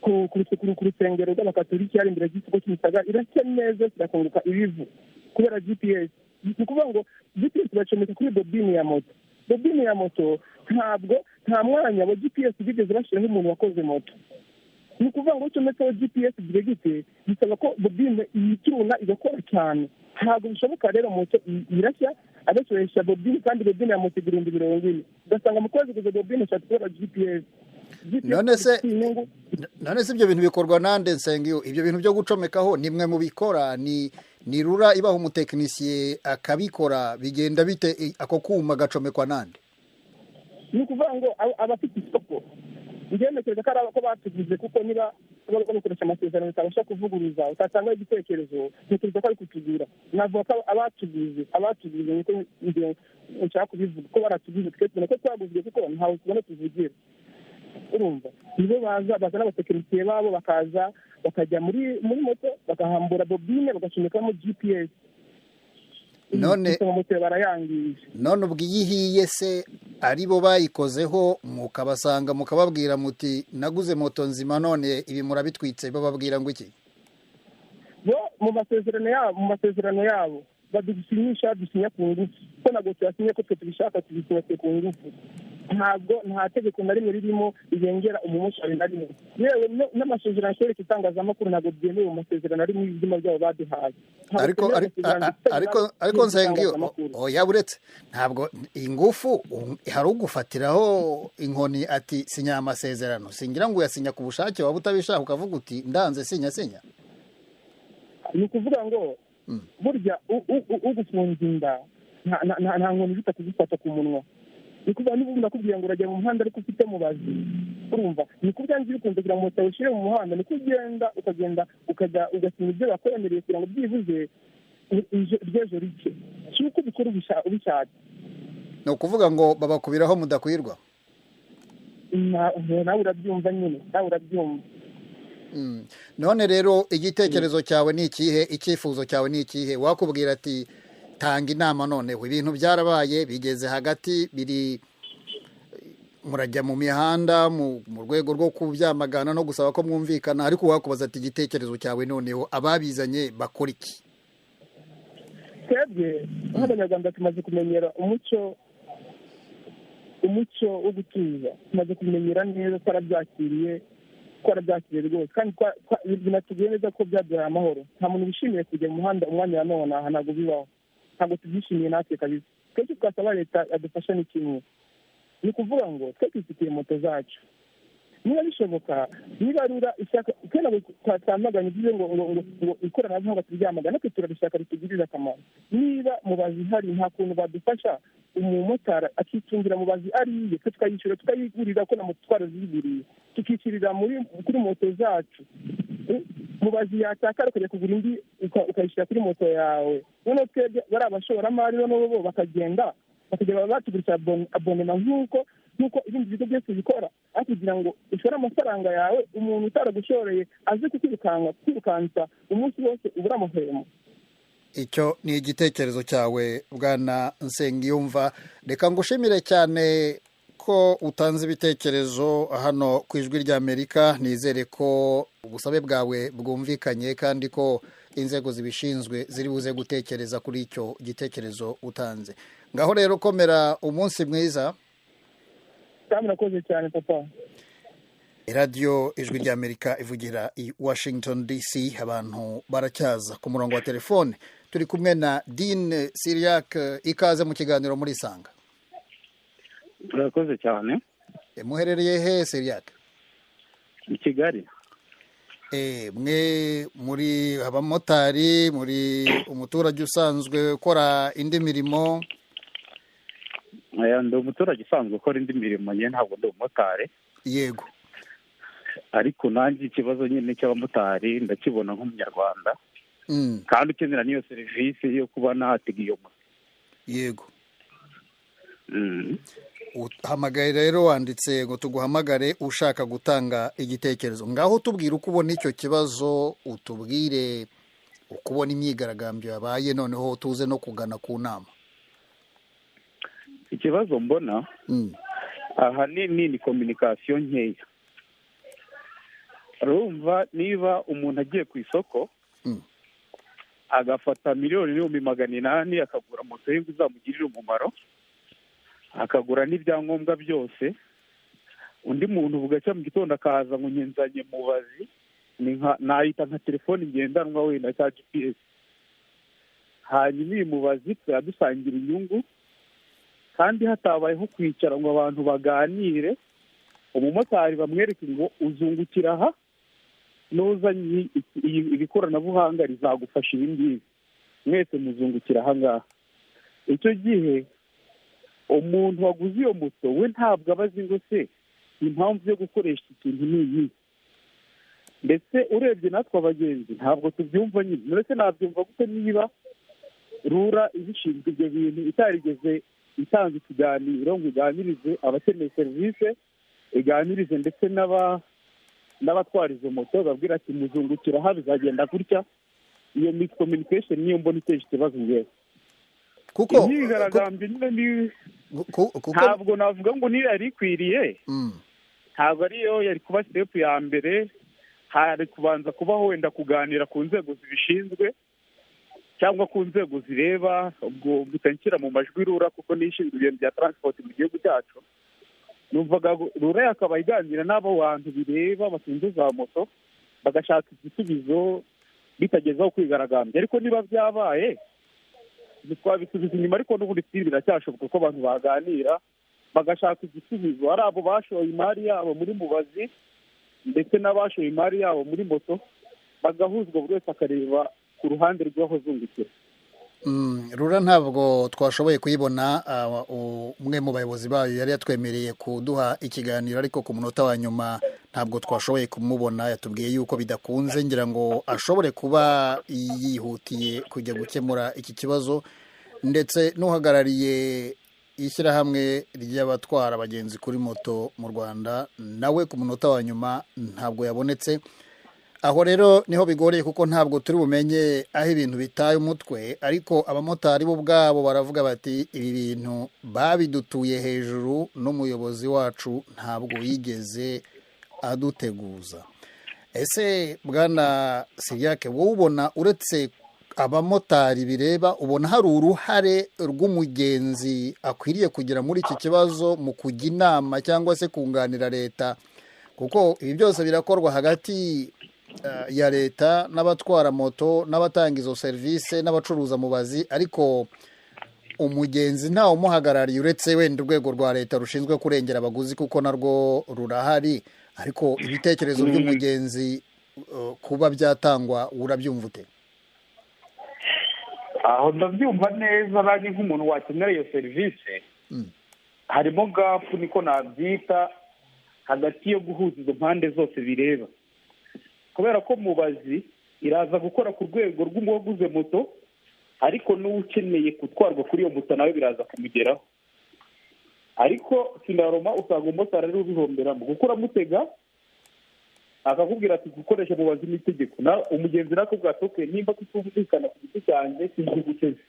ku rusengero rw'abakatoliki, hari imbere y'isoko Kimisagara, irashya neza kirakunguka ibivu kubera GPS. Ni ukuvuga ngo GPS bacomeka kuri bobine ya moto. Bobine ya moto ntabwo, nta mwanya wa GPS bigeze bashyiraho umuntu wakoze moto. Ni ukuvuga ngo ucometseho GPS diregite, bisaba ko bobine yituruna igakora cyane. Ntabwo bishoboka rero, moto irashya agakoresha bobine, kandi bobine ya moto igura 40,000. Ugasanga mu kwezi gusa bobine eshatu kubera GPS. None se ibyo bintu bikorwa nande, Nsengiyo? Ibyo bintu byo gucomekaho ni mwe mubikora? Ni RURA ibaha umutekinisiye akabikora? Bigenda bite ako kuma gacomekwa nande? Ni ukuvuga ngo abafite isoko, njyewe ntekereza ko ari ko batugize, kuko niba bakoresha amasezerano utabasha kuvuguruza, utatanga igitekerezo, ntekereza ko ari kutugura. Navuga ko abatugize niko nshaka kubivuga, ko baratugize twe tubona ko twaguzwe, kuko ntawe tubona tuvugira. Urumva, nibo baza bazana abatekinisiye babo, bakaza bakajya muri moto, bagahambura bobine, bagacomekamo GPS. None moto barayangije. None ubwo iyo ihiye se ari bo bayikozeho, mukabasanga mukababwira muti naguze moto nzima none ibi murabitwitse, bababwira ngo iki? Bo Mu masezerano yabo badusinyisha, dusinya ku ngufu, kuko ntabwo tuyasinye ko twe tubishaka, tubisinya ku ngufu. Ntabwo nta tegeko na rimwe ririmo rirengera umumotari na rimwe. Yewe n'amasezerano atwereka itangazamakuru ntabwo byemewe mu masezerano ari mu izina ryabo baduhaye. Ariko Nsengiyo, oya, uretse ntabwo ingufu, hari ugufatiraho inkoni ati sinya amasezerano, singira ngo uyasinya ku bushake, waba utabishaka ukavuga uti ndanze, sinya. Ni ukuvuga ngo burya ugufunze inda nta nkoni ifite kugufata ku munwa. Ni ukuvuga niba nakubwiye ngo urajya mu muhanda ariko ufite mubazi, urumva ni kubyanze bikunze kugira ngo moto ushyire mu muhanda, niko ugenda ukagenda ukajya ugasinya ibyo bakwemereye kugira ngo byibuze ry'ejo rike, si uko ubikora ubishatse. Ni ukuvuga ngo babakubiraho mudakwirwa. Nawe urabyumva nyine, nawe urabyumva. None rero igitekerezo cyawe ni ikihe? Icyifuzo cyawe ni ikihe? Wakubwira ati tanga inama, noneho ibintu byarabaye bigeze hagati, biri murajya mu mihanda mu rwego rwo kubyamagana no gusaba ko mwumvikana, ariko wakubaza ati igitekerezo cyawe noneho ababizanye bakora iki? Twebwe nk'Abanyarwanda tumaze kumenyera umuco wo gutuza, tumaze kumenyera neza, twarabyakiriye rwose, kandi binatubwiye neza ko byaduhaye amahoro. Nta muntu wishimiye kujya mu muhanda umwanya wa none aha, ntabwo bibaho, ntabwo tubyishimiye natwe kabisa. Twese twasaba leta yadufasha ni kimwe, ni ukuvuga ngo twe twifitiye moto zacu, niba bishoboka, niba rura ishyaka, twe ntabwo twamaganye ibyo ngo ngo ikoranabuhanga turyamagana, natwe turarishaka ritugirire akamaro. Niba mubazi ihari, nta kuntu badufasha umumotari akitungira mubazi ariye, twe tukayishyura tukayigurira, ko na moto twaraziguriye, tukishyurira kuri moto zacu. Mubazi yatakara ukajya kugura indi ukayishyira kuri moto yawe. Noneho twebwe bari abashoramari, noneho bo bakagenda batugurisha abonema nk'uko ibindi bigo byose bikora, aho kugira ngo ushore amafaranga yawe umuntu utaragushoreye aze kukwirukansa umunsi wose ubura amahwemo. Icyo ni igitekerezo cyawe Bwana Nsengiyumva, reka ngushimire cyane ko utanze ibitekerezo hano ku Ijwi ry'Amerika. Nizere ko ubusabe bwawe bwumvikanye kandi ko inzego zibishinzwe ziri buze gutekereza kuri icyo gitekerezo utanze. Ngaho rero komera, umunsi mwiza. Murakoze cyane papa. Radio Ijwi ry'Amerika ivugira i Washington DC. Abantu baracyaza ku murongo wa telefone. Turi kumwe na Dean Siriac, ikaze mu kiganiro muri Sanga. Murakoze cyane. Muherereye he Siriac? I Kigali. Mwe muri abamotari, muri umuturage usanzwe ukora indi mirimo? Ndi umuturage usanzwe ukora indi mirimo, njye ntabwo ndi umumotari. Yego. Ariko nanjye ikibazo nyine cy'abamotari ndakibona nk'umunyarwanda, kandi ukenera n'iyo serivisi yo kuba natega iyo moto. Yego. Uhamagaye rero wanditse ngo tuguhamagare ushaka gutanga igitekerezo. Ngaho tubwire uko ubona icyo kibazo, utubwire uko ubona imyigaragambyo yabaye, noneho tuze no kugana ku nama. Ikibazo mbona ahanini ni communication nkeya. Urumva niba umuntu agiye ku isoko agafata 1,800,000 akagura moto ye izamugirira umumaro, akagura n'ibyangombwa byose, undi muntu bugacya mu gitondo akaza ngo nzanye mubazi, ni nka nayita nka telefone ngendanwa wenda cya GPS, hanyuma iyi mubazi turadusangira inyungu, kandi hatabayeho kwicara ngo abantu baganire, umumotari bamwereke ngo uzungukira aha, nuzanye iri koranabuhanga rizagufasha ibi ngibi, mwese muzungukira aha ngaha. Icyo gihe umuntu waguze iyo moto we ntabwo aba azi ngo se impamvu yo gukoresha ikintu ni iyi. Ndetse urebye natwe abagenzi ntabwo tubyumva nyine, ndetse nabyumva gute niba rura ibishinzwe ibyo bintu itarigeze itanga ikiganiro ngo iganirize abakeneye serivisi, iganirize ndetse n'abatwara izo moto, babwira ati muzungukira aha bizagenda gutya. Iyo miscommunication niyo mbona iteje ikibazo ngewe. Kuko imyigaragambyo nyine ntabwo navuga ngo niyo yari ikwiriye, ntabwo ariyo yari kuba step ya mbere. Hari kubanza kubaho wenda kuganira ku nzego zibishinzwe cyangwa ku nzego zireba, ubwo mpita mu majwi RURA kuko nishinzwe ibintu bya transport mu gihugu cyacu. Numvaga RURA yakaba iganira n'abo bantu bireba batunze za moto, bagashaka igisubizo bitagezaho kwigaragambya. Ariko niba byabaye ntitwabisubiza inyuma, ariko n'ubundi biracyashoboka ko abantu baganira bagashaka igisubizo, ari abo bashoye imari yabo muri mubazi ndetse n'abashoye imari yabo muri moto, bagahuzwa buri wese akareba ku ruhande rw'aho zungukira. RURA ntabwo twashoboye kuyibona, umwe mu bayobozi bayo yari yatwemereye kuduha ikiganiro, ariko ku munota wa nyuma ntabwo twashoboye kumubona. Yatubwiye yuko bidakunze, ngira ngo ashobore kuba yihutiye kujya gukemura iki kibazo. Ndetse n'uhagarariye ishyirahamwe ry'abatwara abagenzi kuri moto mu Rwanda nawe ku munota wa nyuma ntabwo yabonetse. Aho rero niho bigoreye, kuko ntabwo turi bumenye aho ibintu bitaye umutwe, ariko abamotari bo ubwabo baravuga bati ibi bintu babidutuye hejuru n'umuyobozi wacu ntabwo yigeze aduteguza. Ese bwana Siriyake, wowe ubona uretse abamotari bireba, ubona hari uruhare rw'umugenzi akwiriye kugira muri iki kibazo mu kujya inama cyangwa se kunganira leta? Kuko ibi byose birakorwa hagati ya leta n'abatwara moto n'abatanga izo serivisi n'abacuruza mubazi, ariko umugenzi ntawe umuhagarariye uretse wenda urwego rwa leta rushinzwe kurengera abaguzi, kuko narwo rurahari. Ariko ibitekerezo by'umugenzi kuba byatangwa urabyumva ute? Aho ndabyumva neza, nanjye nk'umuntu wakenera iyo serivisi harimo gapu, niko nabyita, hagati yo guhuza izo mpande zose bireba, kubera ko mubazi iraza gukora ku rwego rw'uwaguze moto, ariko n'ukeneye gutwarwa kuri iyo moto nawe biraza kumugeraho. Ariko sinaroma usanga umumotari ari ubihomberamo, kuko uramutega akakubwira ati gukoresha mubazi n'itegeko, umugenzi nakubwira ati okay, nimba tutumvikana ku giti cyanjye sinziguteze.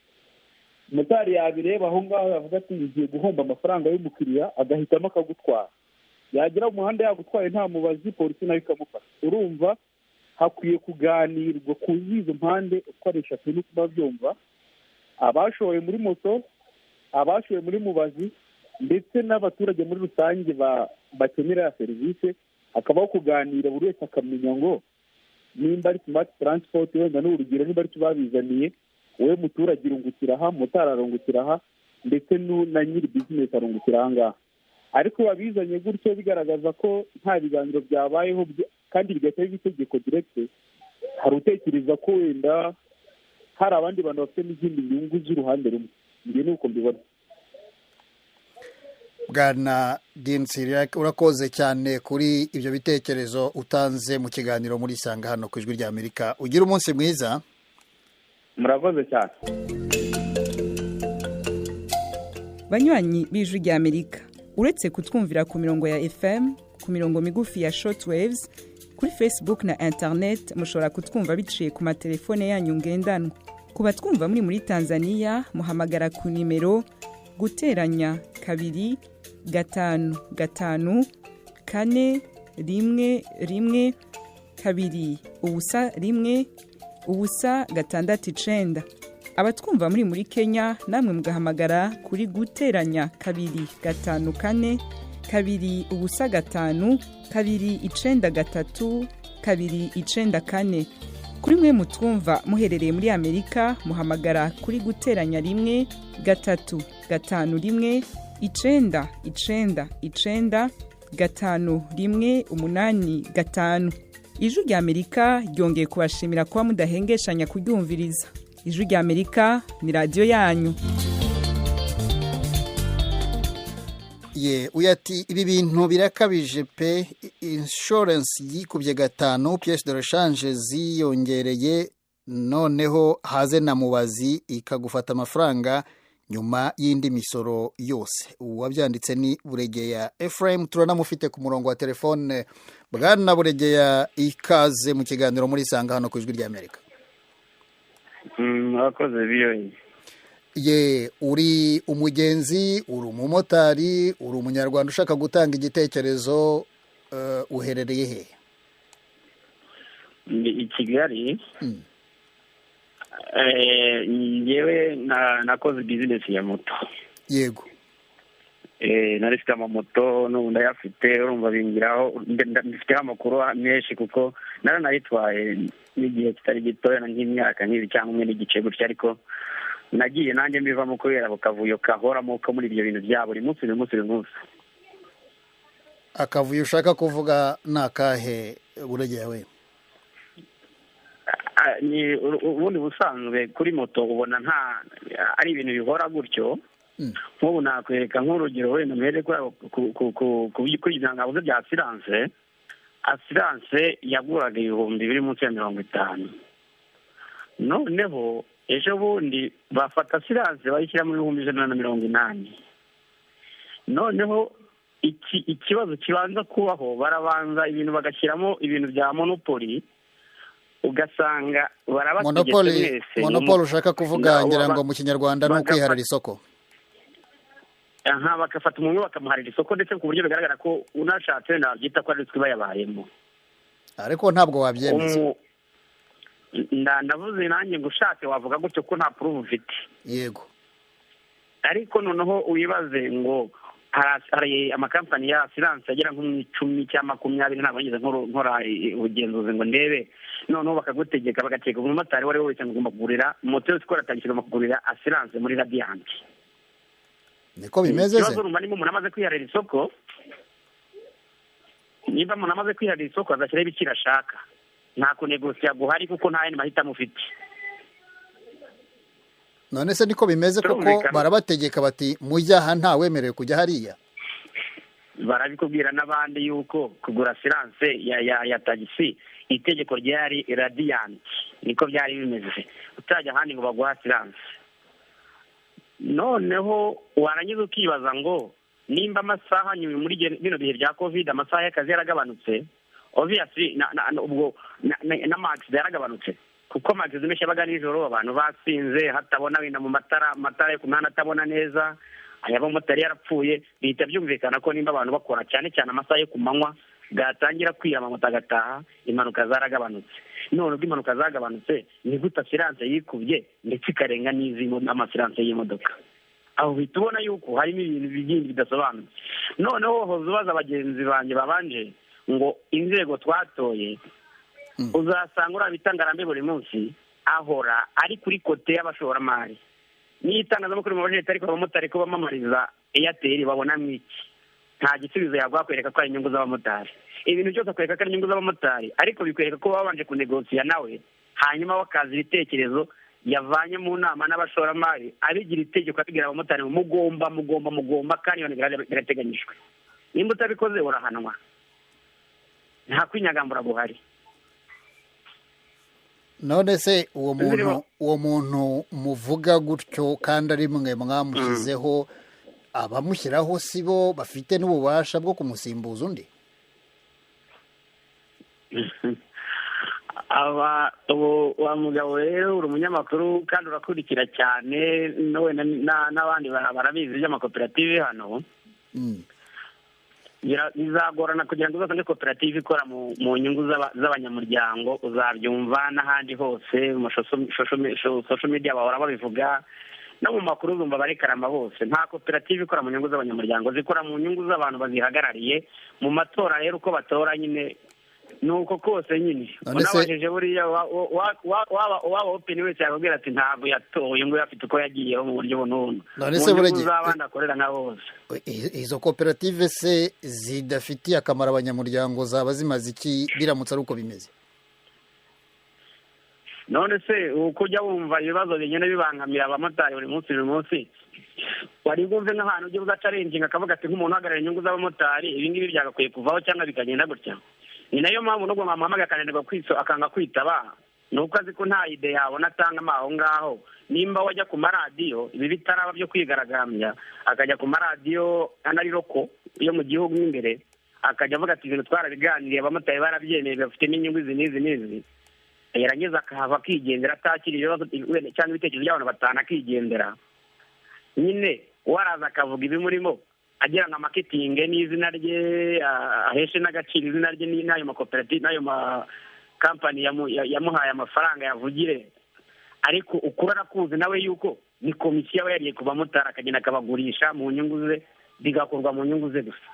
Motari yabireba aho ngaho yavuga ati ngiye guhomba amafaranga y'umukiriya, agahitamo akagutwara. Yagera mu muhanda yagutwaye nta mubazi, polisi nayo ikamufata. Urumva hakwiye kuganirwa ku izo mpande uko ari eshatu, nuko babyumva, abashoye muri moto, abashoye muri mubazi, ndetse n'abaturage muri rusange bakenera serivisi, hakabaho kuganira buri wese akamenya ngo nimba ari smart transport wenda n'urugero, nimba ari babizaniye, wowe muturage irungukira aha, motari arungukira aha, ndetse na nyiri business arungukira aha ngaha. Ariko babizanye gutyo bigaragaza ko nta biganiro byabayeho kandi bigahita biba itegeko direct. Hari utekereza ko wenda hari abandi bantu bafite n'izindi nyungu z'uruhande rumwe. Njye nuko mbibona. Bwana Dean Siriyake, urakoze cyane kuri ibyo bitekerezo utanze mu kiganiro muri Isanga hano ku Ijwi rya Amerika. Ugira umunsi mwiza. Murakoze cyane. Banywanyi b'Ijwi rya Amerika, uretse kutwumvira ku mirongo ya FM, ku mirongo migufi ya shortwaves, kuri Facebook na internet mushobora kutwumva biciye ku matelefone yanyu ngendanwa. Ku batwumva muri Tanzania, muhamagara ku nimero guteranya 2 5 5 4 1 1 2 0 1 0 6 9. Abatwumva muri Kenya namwe mugahamagara kuri guteranya 2 5 4 2 0 5 2 9 3 2 9 4. Kuri mwe mutwumva muherereye muri Amerika, muhamagara kuri guteranya 1 3 5 1 9 9 9 5 1 8 5. Ijwi rya Amerika ryongeye kubashimira kuba mudahengeshanya kuryumviriza. Ijwi rya Amerika ni radiyo yanyu. Ye uyati ibi bintu birakabije pe, insurance yikubye 5, pièce de rechange ziyongereye, noneho haze na mubazi ikagufata amafaranga nyuma y'indi misoro yose. Uwabyanditse ni Buregeya Ephraim, turanamufite ku murongo wa telefone. Bwana Buregeya, ikaze mu kiganiro muri Isanga hano ku Ijwi rya Amerika. Murakoze biyoyi. Ye, uri umugenzi, uri umumotari, uri umunyarwanda ushaka gutanga igitekerezo, uherereye he? Ni i Kigali. Ngewe nakoze bizinesi ya moto. Yego. Nari mfite amamoto n'ubu ndayafite, urumva bingiraho, mfiteho amakuru menshi kuko naranayitwaye n'igihe kitari gitoya, nk'imyaka nk'ibi cyangwa umwe n'igice gutya, ariko nagiye nanjye mbivamo kubera ako kavuyo kahoramo ko muri ibyo bintu bya buri munsi buri munsi buri munsi. Akavuyo ushaka kuvuga ni akahe, Buregeya we? Ni ubundi busanzwe kuri moto ubona nta ari ibintu bihora gutyo. Nk'ubu nakwereka nk'urugero wenda mbere kuri ibyo bya asiranse. Asiranse yaguraga 5000 biri munsi ya 50, noneho ejo bundi bafata asiranse bayishyira mu 180,000. Noneho ikibazo kibanza kubaho, barabanza ibintu bagashyiramo ibintu bya monopoli, ugasanga barabategetse mwese. Monopoli ushaka kuvuga ngira ngo mu Kinyarwanda ni ukwiharira isoko. Aha, bagafata umuntu bakamuharira isoko, ndetse ku buryo bigaragara ko unashatse wenda wabyita ko ari ruswa yabayemo. Ariko ntabwo wabyemeza. Ndavuze nanjye ngo ushatse wavuga gutyo ko nta proof ufite. Yego. Ariko noneho wibaze ngo hari amakampani ya asiranse agera nko mu 10 cyangwa 20, ntabwo nigeze nkora ubugenzuzi ngo ndebe. Noneho bakagutegeka, bagategeka umumotari uwo ari we wese ngo ugomba kugurira moto yose ikora tagisi, ugomba kugurira asiranse muri Radiant. Niko bimeze se? Ikibazo urumva niba umuntu amaze kwiharira isoko, niba umuntu amaze kwiharira isoko azashyiraho ibiciro ashaka, nta kunegosiya guhari kuko nta yandi mahitamo ufite. None se niko bimeze koko? Barabategeka bati mujya aha, nta wemerewe kujya hariya? Barabikubwira n'abandi yuko kugura asiranse ya tagisi itegeko ryari Radiant, niko byari bimeze, utajya ahandi ngo baguhe asiranse. Noneho warangiza ukibaza ngo nimba amasaha nyuma muri bino bihe bya Covid amasaha y'akazi yaragabanutse, obviously ubwo n'amaxida yaragabanutse, kuko amaxida menshi yabaga nijoro, abantu basinze, hatabona wenda mu matara, amatara yo ku mihanda atabona neza, ay'abamotari yarapfuye. Bihita byumvikana ko nimba abantu bakora cyane cyane amasaha yo ku manywa bwatangira kwira amamoto agataha, impanuka zaragabanutse. None ubwo impanuka zagabanutse, ni gute asiranse yikubye ndetse ikarenga n'izi amasiranse y'imodoka? Aho uhita ubona yuko harimo ibintu bindi bidasobanutse. Noneho hoza ubaza bagenzi banjye babanje ngo inzego twatoye, uzasanga uriya bita Ngarambe buri munsi ahora ari kuri kote y'abashoramari. N'iyo itangazamakuru mu bajeti ariko abamotari ko bamamariza Airtel babonamo iki? Nta gisubizo yaguha kwereka ko ari inyungu z'abamotari. Ibintu byose akwereka ko ari inyungu z'abamotari, ariko bikwereka ko babanje kunegosiya nawe, hanyuma bakaza ibitekerezo yavanye mu nama n'abashoramari, abigira itegeko abibwira abamotari mugomba mugomba mugomba, kandi birateganyijwe. Nimba utabikoze urahanwa, nta kwinyagambura guhari. None se uwo muntu muvuga gutyo kandi ari mwe mwamushyizeho, abamushyiraho si bo bafite n'ububasha bwo kumusimbuza undi? Aba wa mugabo rero uri umunyamakuru kandi urakurikira cyane, n'abandi barabizi by'amakoperative hano. Bizagorana kugira ngo uzasange koperative ikora mu nyungu z'abanyamuryango, uzabyumva n'ahandi hose mu social media bahora babivuga, no mu makuru uzumva barekarama bose. Nta koperative ikora mu nyungu z'abanyamuryango, zikora mu nyungu z'abantu bazihagarariye mu matora. Rero uko batora nyine nuko kose nyine unabajije buriya waba open wese yakubwira ati ntabwo yatoye ngo yafite uko yagiyeho mu buryo bunubu. None se burege z'abandi akorera nka bose, izo koperative se zidafitiye akamaro abanyamuryango zaba zimaze iki biramutse ari uko bimeze? None se uko ujya wumva ibibazo bigenda bibangamira abamotari buri munsi buri munsi, wari bwumve nk'ahantu ujya uzacarenginga akavuga ati nk'umuntu uhagarariye inyungu z'abamotari ibi ngibi byagakwiye kuvaho cyangwa bikagenda gutya. Ni nayo mpamvu nubwo bamuhamagaye akananirwa akanga kwitaba, ni uko azi ko nta ide yabona atangamo aho ngaho. Nimba wajya ku maradiyo ibi bitaraba byo kwigaragambya, akajya ku maradiyo anari roko yo mu gihugu imbere, akajya avuga ati ibintu twarabiganiriye abamotari barabyemeye bafite n'inyungu izi n'izi n'izi, yarangiza akahava akigendera atakira ibibazo cyangwa ibitekerezo by'abantu batanu akigendera. Nyine waraza akavuga ibimurimo agira nka marketing n'izina rye, aheshe n'agaciro izina rye n'ayo makoperative n'ayo kampani yamuhaye amafaranga yavugire, ariko ukuri arakuzi nawe yuko ni komisiyo aba yariye ku bamotari, akagenda akabagurisha mu nyungu ze, bigakorwa mu nyungu ze gusa.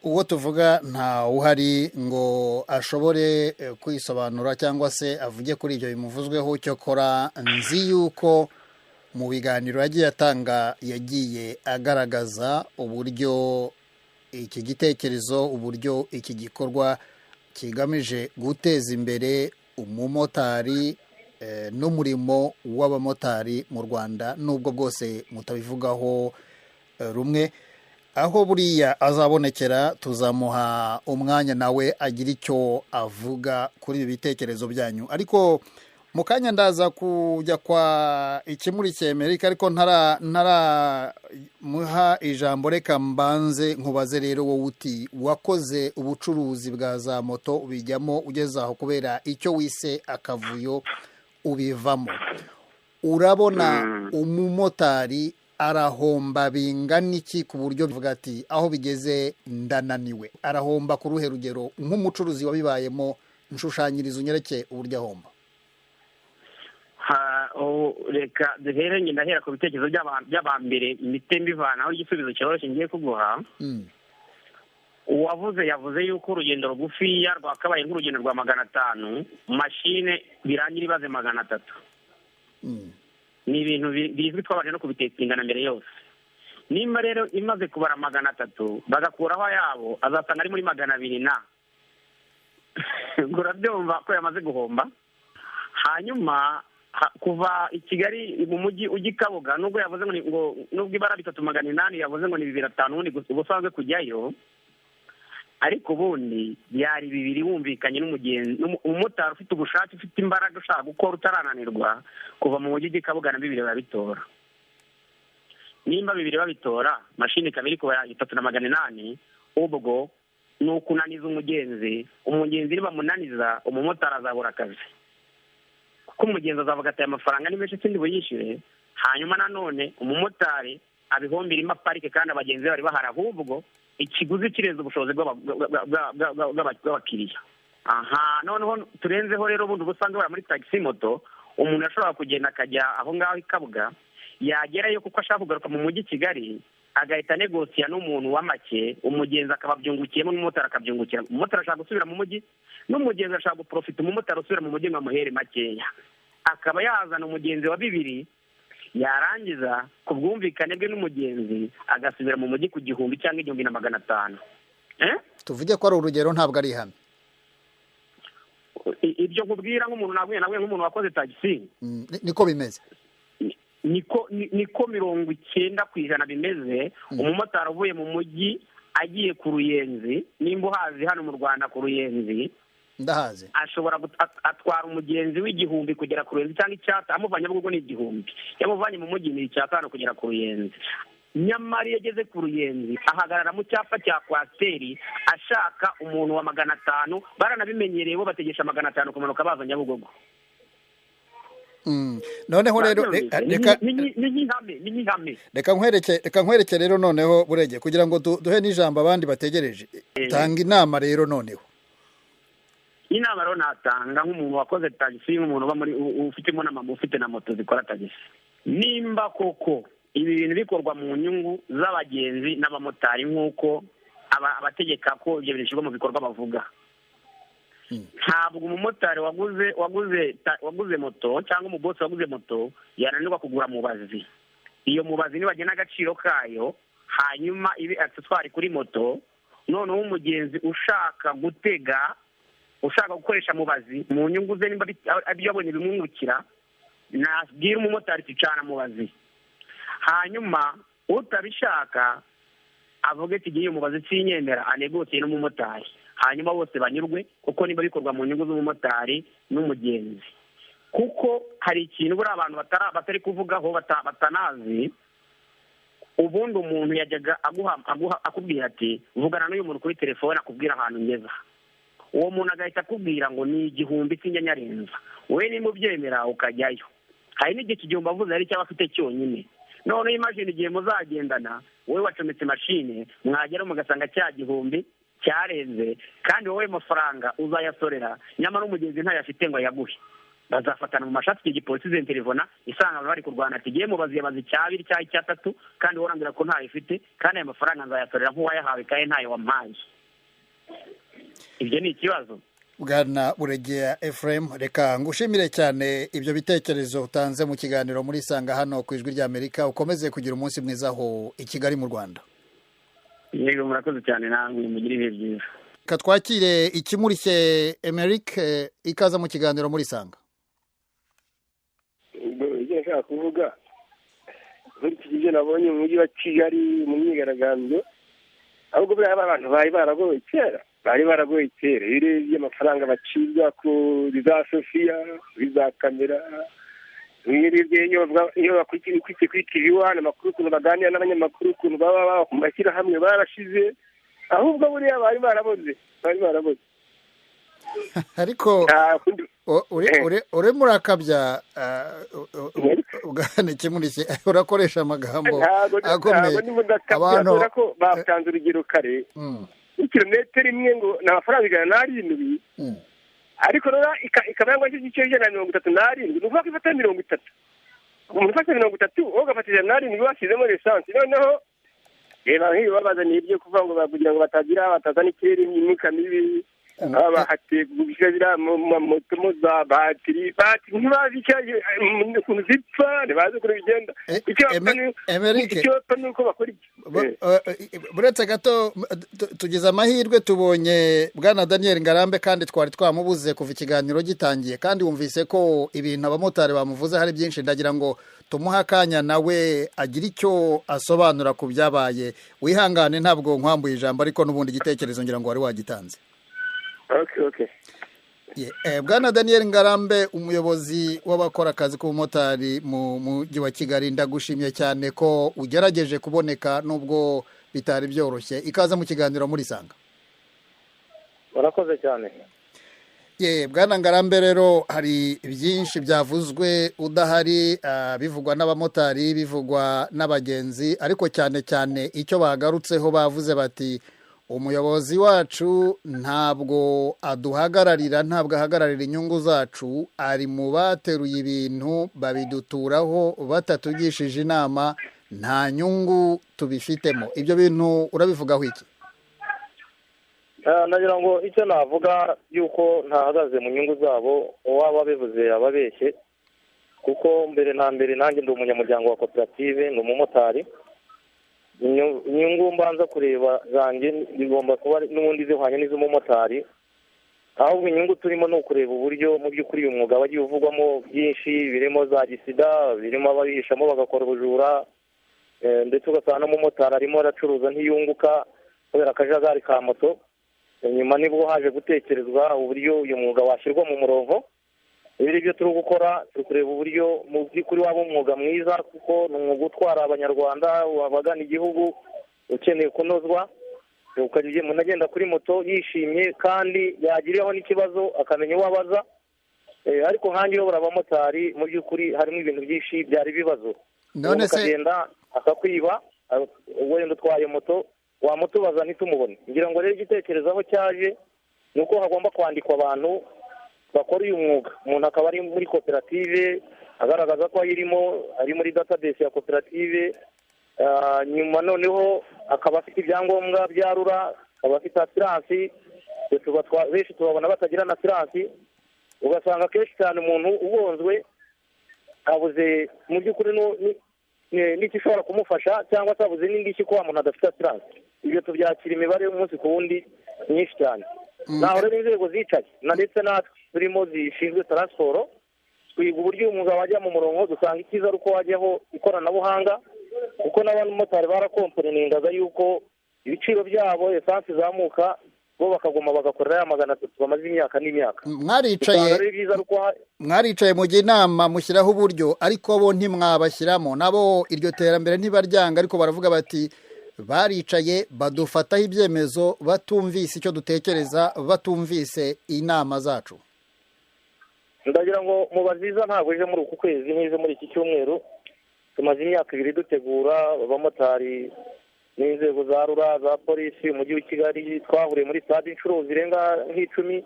Uwo tuvuga nta uhari ngo ashobore kwisobanura cyangwa se avuge kuri ibyo bimuvuzweho. Cyokora nzi yuko mu biganiro yagiye atanga yagiye agaragaza uburyo iki gitekerezo, uburyo iki gikorwa kigamije guteza imbere umumotari n'umurimo w'abamotari mu Rwanda, nubwo bwose mutabivugaho rumwe. Aho buriya azabonekera tuzamuha umwanya nawe agira icyo avuga kuri ibi bitekerezo byanyu. Ariko mu kanya ndaza kujya kwa Ikimurikiye Amerika, ariko ntaramuha ijambo, reka mbanze nkubaze rero wowe uti wakoze ubucuruzi bwa za moto ubijyamo ugeze aho kubera icyo wise akavuyo ubivamo, urabona umumotari arahomba bingana iki ku buryo bivuga ati aho bigeze ndananiwe? Arahomba ku ruhe rugero nk'umucuruzi wabibayemo? Nshushanyiriza unyereke uburyo ahomba. Reka duhere, njye ndahera ku bitekerezo by'abambere imite mbivanaho igisubizo cyoroshye ngiye kuguha. Uwavuze yavuze yuko urugendo rugufiya rwakabaye nk'urugendo rwa 500, mashine birangira ibaze 300. Ni ibintu bizwi twabanje no kubitetingana mbere yose. Nimba rero imaze kubara 300 bagakuraho ayabo, azasanga ari muri 200 na urabyumva ko yamaze guhomba. Hanyuma kuva i Kigali mu mujyi ujya i Kabuga, nubwo yavuze ngo nubwo ibara 3800 yavuze ngo ni 2500 ubundi ubusanzwe kujyayo, ariko ubundi byari 2 wumvikanye n'umugenzi. Umumotari ufite ubushake, ufite imbaraga, ushaka gukora utarananirwa, kuva mu mujyi ujya i Kabuga na 2 babitora. Nimba 2 babitora, mashini ikaba iri kuba 3800, ubwo ni ukunaniza umugenzi. Umugenzi nibamunaniza, umumotari azabura akazi, kuko umugenzi azavuga ati aya mafaranga ni menshi sindi buyishyure. Hanyuma nanone umumotari abihombira ima parike, kandi abagenzi be bari bahari, ahubwo ikiguzi kirenze ubushobozi bw'abakiriya. Aha noneho turenzeho rero, ubundi ubusanzwe bara muri taxi moto, umuntu ashobora kugenda akajya aho ngaho i Kabuga, yagerayo kuko ashaka kugaruka mu mujyi Kigali, agahita negosiya n'umuntu wa make, umugenzi akababyungukiyemo n'umumotari akabyungukira. Umumotari ashaka gusubira mu mujyi, n'umugenzi ashaka guprofita umumotari usubira mu mujyi ngo amuhere makeya, akaba yazana umugenzi wa 2, yarangiza ku bwumvikane bwe n'umugenzi agasubira mu mujyi ku 1000 cyangwa 1500. Tuvuge ko ari urugero, ntabwo ari ihame. Ibyo nkubwira nk'umuntu naguye nawe nk'umuntu wakoze taxi, niko bimeze, niko 90% bimeze. Umumotari uvuye mu mujyi agiye ku Ruyenzi, nimba uhazi hano mu Rwanda ku Ruyenzi, ndahazi, ashobora atwara umugenzi w'igihumbi kugera ku Ruyenzi cyangwa icyata, amuvanye Nyabugogo ni 1000, yamuvanye mu mujyi ni 500 kugera ku Ruyenzi. Nyamara iyo ageze ku Ruyenzi ahagarara mu cyapa cya kwasiteri ashaka umuntu wa 500, baranabimenyereye bo bategesha 500 kumanuka baza Nyabugogo. Noneho rero reka nkwereke rero noneho Burege, kugira ngo duhe n'ijambo abandi bategereje. Tanga inama rero noneho. Inama rero natanga nk'umuntu wakoze tagisi, nk'umuntu uba muri ufitemo na mama ufite na moto zikora tagisi, nimba koko ibi bintu bikorwa mu nyungu z'abagenzi n'abamotari nk'uko abategeka ko ibyo bintu bishyirwa mu bikorwa bavuga, ntabwo umumotari waguze moto cyangwa umubosi waguze moto yananirwa kugura mubazi. Iyo mubazi nibagena agaciro kayo, hanyuma ibe accessoire kuri moto, noneho umugenzi ushaka gutega, ushaka gukoresha mubazi mu nyungu ze, nimba ibyo yabonye bimwungukira, nabwira umumotari ticana mubazi. Hanyuma utabishaka avuge ati giye mubazi sinyemera, anegosiye n'umumotari, hanyuma bose banyurwe, kuko niba bikorwa mu nyungu z'umumotari n'umugenzi. Kuko hari ikintu buri abantu batari kuvugaho batanazi. Ubundi umuntu yajyaga aguha akubwira ati vugana n'uyu muntu kuri telefone akubwira ahantu ngeza, uwo muntu agahita akubwira ngo ni 1000 sinjya nyarenza, wowe nimba ubyemera ukajyayo. Hari n'igihe 1000 avuze ari cyaba afite cyonyine. None imagine igihe muzagendana, wowe wacometse mashine, mwagera mugasanga cya 1000 Cyarenze, kandi wowe mafaranga uzayasorera, nyamara umugenzi ntayafite ngo ayaguhe. Bazafatana mu mashati. Icyo gipolisi izenterefona isanga bari kurwana, ati giye mubazi yabaze icyabiri cyangwa icyatatu, kandi wowe urambwira ko ntayo ufite, kandi aya mafaranga nzayasorera nk'uwayahawe kandi ntayo wampaye. Ibyo ni ikibazo. Bwana Buregeya Ephraim, reka ngushimire cyane ibyo bitekerezo utanze mu kiganiro muri Sanga hano ku Ijwi ry'Amerika. Ukomeze kugira umunsi mwiza aho i Kigali mu Rwanda. Yego, murakoze cyane, namwe mugire ibihe byiza. Reka twakire Ikimurishye Emeric, ikaza mu kiganiro muri Sanga. Ibyo nashaka kuvuga, nkurikije ibyo nabonye mu mujyi wa Kigali mu myigaragambyo, ahubwo buriya abantu bari baragoye kera, bari baragoye kera. Iyo urebye amafaranga bacibwa kuri za Sofiya, kuri za kamera, iyo urebye iyo bakurikiye kuri TV One amakuru, ukuntu baganira n'abanyamakuru, ukuntu baba ku mashyirahamwe barashize, ahubwo buriya bari baraboze, bari baraboze. Ariko urimo urakabya, bwana Ikimurishye, urakoresha amagambo akomeye. Abantu ko batanze urugero kare, kilometero imwe ngo ni amafaranga 107, ariko rero ikaba yangwa igice 137, ni ukuvuga ko ifata 30, umuntu ufata 30, wowe ugafata 107 washyizemo lisansi. Noneho reba nk'ibi babazaniye ibyo kuvuga ngo kugira ngo batagira batazana ikirere imyuka mibi, bahatiye gushyira ziriya moto za batiri, batiri ntibazi ukuntu zipfa, ntibazi ukuntu bigenda. Icyo bapfa ni uko bakora iki. Buretse gato, tugize amahirwe tubonye Bwana Daniel Ngarambe, kandi twari twamubuze kuva ikiganiro gitangiye, kandi wumvise ko ibintu abamotari bamuvuze hari byinshi. Ndagira ngo tumuhe akanya nawe agire icyo asobanura ku byabaye. Wihangane, ntabwo nkwambuye ijambo, ariko n'ubundi igitekerezo ngira ngo wari wagitanze. Okay. Bwana Daniel Ngarambe, umuyobozi w'abakora akazi k'ubumotari mu mujyi wa Kigali, ndagushimye cyane ko ugerageje kuboneka nubwo bitari byoroshye. Ikaza mu kiganiro muri Sanga. Urakoze cyane. Bwana Ngarambe, rero hari byinshi byavuzwe udahari, bivugwa n'abamotari, bivugwa n'abagenzi, ariko cyane cyane icyo bagarutseho bavuze bati umuyobozi wacu ntabwo aduhagararira, ntabwo ahagararira inyungu zacu, ari mu bateruye ibintu babiduturaho batatugishije inama, nta nyungu tubifitemo. Ibyo bintu urabivugaho iki? Nagira ngo icyo navuga yuko ntahagaze mu nyungu zabo, uwaba abivuze ababeshye, kuko mbere na mbere nanjye ndi umunyamuryango wa koperative, ndi umumotari. Inyungu mbanza kureba zanjye zigomba kuba n'ubundi zihwanye n'iz'umumotari, ahubwo inyungu turimo ni ukureba uburyo mu by'ukuri uyu mwuga wagiye uvugwamo byinshi, birimo za gisida, birimo ababihishamo bagakora ubujura, ndetse ugasanga n'umumotari arimo aracuruza ntiyunguka kubera akajagari ka moto. Nyuma nibwo haje gutekerezwa uburyo uyu mwuga washyirwa mu murongo. Ibi byo turi gukora, turi kureba uburyo mu by'ukuri waba umwuga mwiza, kuko ni umwuga utwara Abanyarwanda abagana igihugu, ukeneye kunozwa. Ukajya umuntu agenda kuri moto yishimye, kandi yagiraho n'ikibazo akamenya uwo abaza. Ariko nkanjye uyobora abamotari, mu by'ukuri harimo ibintu byinshi byari ibibazo. None se ukagenda akakwiba, wenda utwaye moto wamutubaza ntitumubone. Ngira ngo rero igitekerezo aho cyaje ni uko hagomba kwandikwa abantu bakora uyu mwuga, umuntu akaba ari muri koperative agaragaza ko ayirimo, ari muri database ya koperative, nyuma noneho akaba afite ibyangombwa bya RURA, akaba afite asiransi. Benshi tubabona batagira na asiransi, ugasanga kenshi cyane umuntu ugonzwe abuze mu by'ukuri n'igishobora kumufasha, cyangwa se abuze n'indishyi ko wa muntu adafite asiransi. Ibyo tubyakira imibare y'umunsi ku wundi myinshi cyane. Naho rero inzego zicaye na ndetse natwe turimo zishinzwe taransiporo, twiga uburyo umwuga wajya mu murongo, dusanga icyiza ari uko wajyaho ikoranabuhanga, kuko n'abamotari barakomporeningaga yuko ibiciro byabo esansi izamuka, bo bakaguma bagakorera ya 300 bamaze imyaka n'imyaka. Mwaricaye mu gihe inama mushyiraho uburyo, ariko bo ntimwabashyiramo, nabo iryo terambere ntibaryanga, ariko baravuga bati baricaye badufataho ibyemezo batumvise icyo dutekereza, batumvise inama zacu. Ndagira ngo mubaziza ntabwo ije muri uku kwezi, n'ize muri iki cyumweru. Tumaze imyaka 2 dutegura abamotari N'inzego za RURA, za polisi, Umujyi wa Kigali, twahuriye muri stade inshuro zirenga nk'10,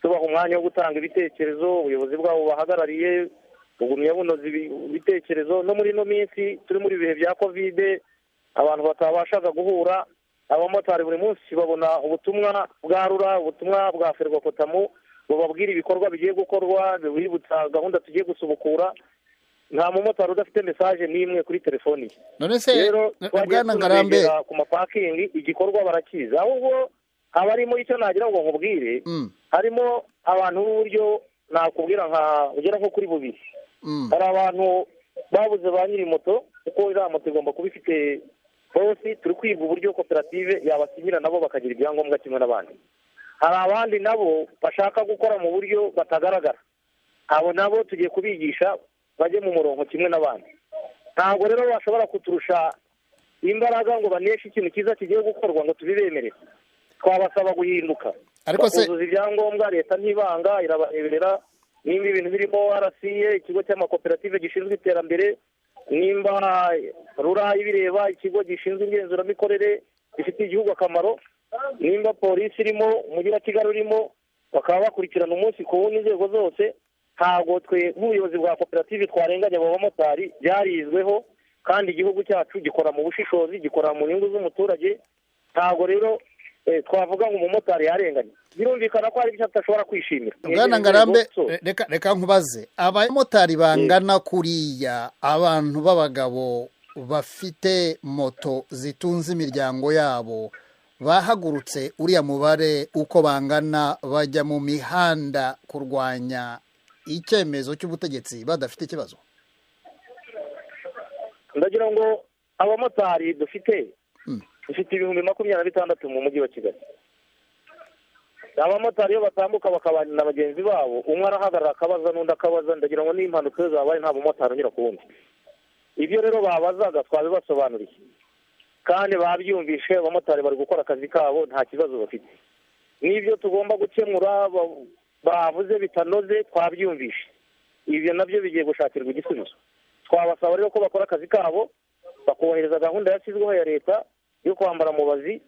tubaha umwanya wo gutanga ibitekerezo. Ubuyobozi bwabo bahagarariye bugumye bunoza ibitekerezo. No muri ino minsi turi muri bihe bya COVID, abantu batabashaga guhura, abamotari buri munsi babona ubutumwa bwa RURA, ubutumwa bwa Ferwakotamu, bubabwira ibikorwa bigiye gukorwa, bibutsa gahunda tugiye gusubukura. Nta mumotari udafite message n'imwe kuri telefoni ye. None se bwana Ngarambe, ku mapakingi igikorwa barakiza, ahubwo haba harimo icyo nagira ngo nkubwire. Harimo abantu b'uburyo nakubwira nka ugera nko kuri bubiri. Hari abantu babuze ba nyiri moto, kuko iriya moto igomba kuba ifite bose. Turi kwiga uburyo koperative yabasinyira nabo bakagira ibyangombwa kimwe n'abandi. Hari abandi nabo bashaka gukora mu buryo batagaragara, abo nabo tugiye kubigisha bajye mu murongo kimwe n'abandi. Ntabwo rero bashobora kuturusha imbaraga ngo baneshe ikintu cyiza kigiye gukorwa ngo tubibemerere. Twabasaba guhinduka, bakuzuza ibyangombwa. Leta ntibanga, irabareberera. Nimba ibintu birimo RCA, ikigo cy'amakoperative gishinzwe iterambere, nimba RURA ibireba, ikigo gishinzwe ingenzuramikorere gifitiye igihugu akamaro, nimba polisi irimo, Umujyi wa Kigali urimo, bakaba bakurikirana umunsi ku wundi inzego zose. Ntabwo twe nk'ubuyobozi bwa koperative twarenganya abo bamotari, byarizweho kandi igihugu cyacu gikora mu bushishozi, gikora mu nyungu z'umuturage. Ntabwo rero twavuga ngo umumotari yarenganye. Birumvikana ko hari ibyo atashobora kwishimira. Bwana Ngarambe, reka nkubaze, abamotari bangana kuriya, abantu b'abagabo bafite moto zitunze imiryango yabo, bahagurutse uriya mubare uko bangana bajya mu mihanda kurwanya icyemezo cy'ubutegetsi badafite ikibazo? Ndagira ngo abamotari dufite 26,000 mu mujyi wa Kigali. Abamotari iyo batambuka bakabana na bagenzi babo, umwe arahagarara akabaza n'undi akabaza. Ndagira ngo n'impanuka zabaye nta mumotari unyura ku wundi. Ibyo rero babazaga twabibasobanuriye kandi babyumvishe. Abamotari bari gukora akazi kabo, nta kibazo bafite. N'ibyo tugomba gukemura bavuze bitanoze twabyumvishe, ibyo nabyo bigiye gushakirwa igisubizo. Twabasaba rero ko bakora akazi kabo, bakubahiriza gahunda yashyizweho ya leta yo kwambara mubazi.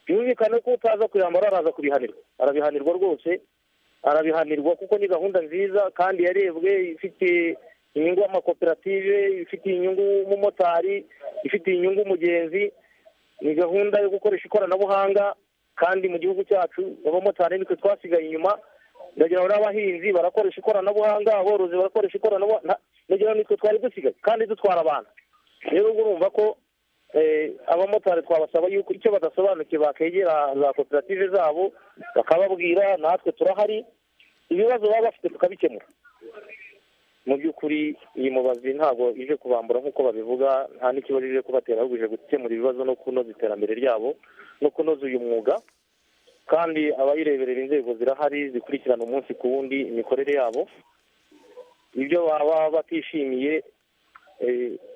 Byumvikane ko utaza kuyambara araza kubihanirwa, arabihanirwa rwose, arabihanirwa, kuko ni gahunda nziza kandi yarebwe, ifite inyungu y'amakoperative, ifite inyungu umumotari, ifite inyungu umugenzi. Ni gahunda yo gukoresha ikoranabuhanga, kandi mu gihugu cyacu abamotari nitwe twasigaye inyuma. Ndagira ngo n'abahinzi barakoresha ikoranabuhanga, aborozi barakoresha ikoranabuhanga, ndagira ngo nitwe twari dusigaye kandi dutwara abantu. Rero urumva ko abamotari twabasaba yuko icyo badasobanukiwe bakegera za koperative zabo bakababwira, natwe turahari, ibibazo baba bafite tukabikemura. Mu by'ukuri iyi mubazi ntabwo ije kubambura nk'uko babivuga, nta n'ikibazo ije kubatera, ahubwo ije gukemura ibibazo no kunoza iterambere ryabo no kunoza uyu mwuga. Kandi abayireberera inzego zirahari zikurikirana umunsi ku wundi imikorere yabo. Ibyo baba batishimiye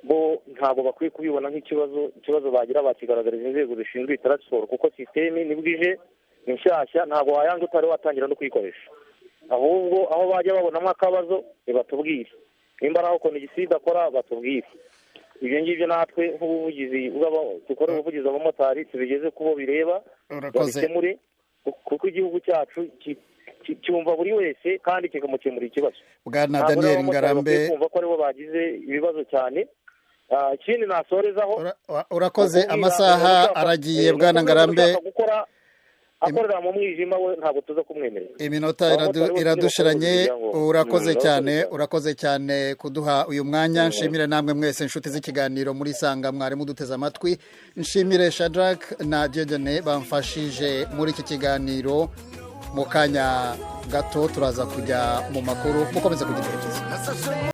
bo ntabwo bakwiye kubibona nk'ikibazo. Ikibazo bagira bakigaragariza inzego zishinzwe transport, kuko system nibwo ije ni nshyashya, ntabwo wayanga utari watangira no kuyikoresha. Ahubwo aho bajya babonamo akabazo nibatubwire, nimba ari aho Konegisida akora batubwire. Ibyo ngibyo natwe nk'ubuvugizi dukora ubuvugizi abamotari tubigeze kubo bireba babikemure, kuko igihugu cyacu cyumva buri wese kandi kikamukemura ikibazo. Bwana Daniel Ngarambe, kumva ko aribo bagize ibibazo cyane. Ikindi nasorezaho, urakoze, amasaha aragiye. Bwana Ngarambe, gukora akorera mu mwijima we ntabwo tuza kumwemerera. Iminota iradushiranye. Urakoze cyane, urakoze cyane kuduha uyu mwanya. Nshimire namwe mwese inshuti z'ikiganiro muri Sanga mwari muduteze amatwi. Nshimire Shadrack na Dieudonné bamfashije muri iki kiganiro. Mu kanya gato turaza kujya mu makuru, mukomeze kugira ibihe byiza.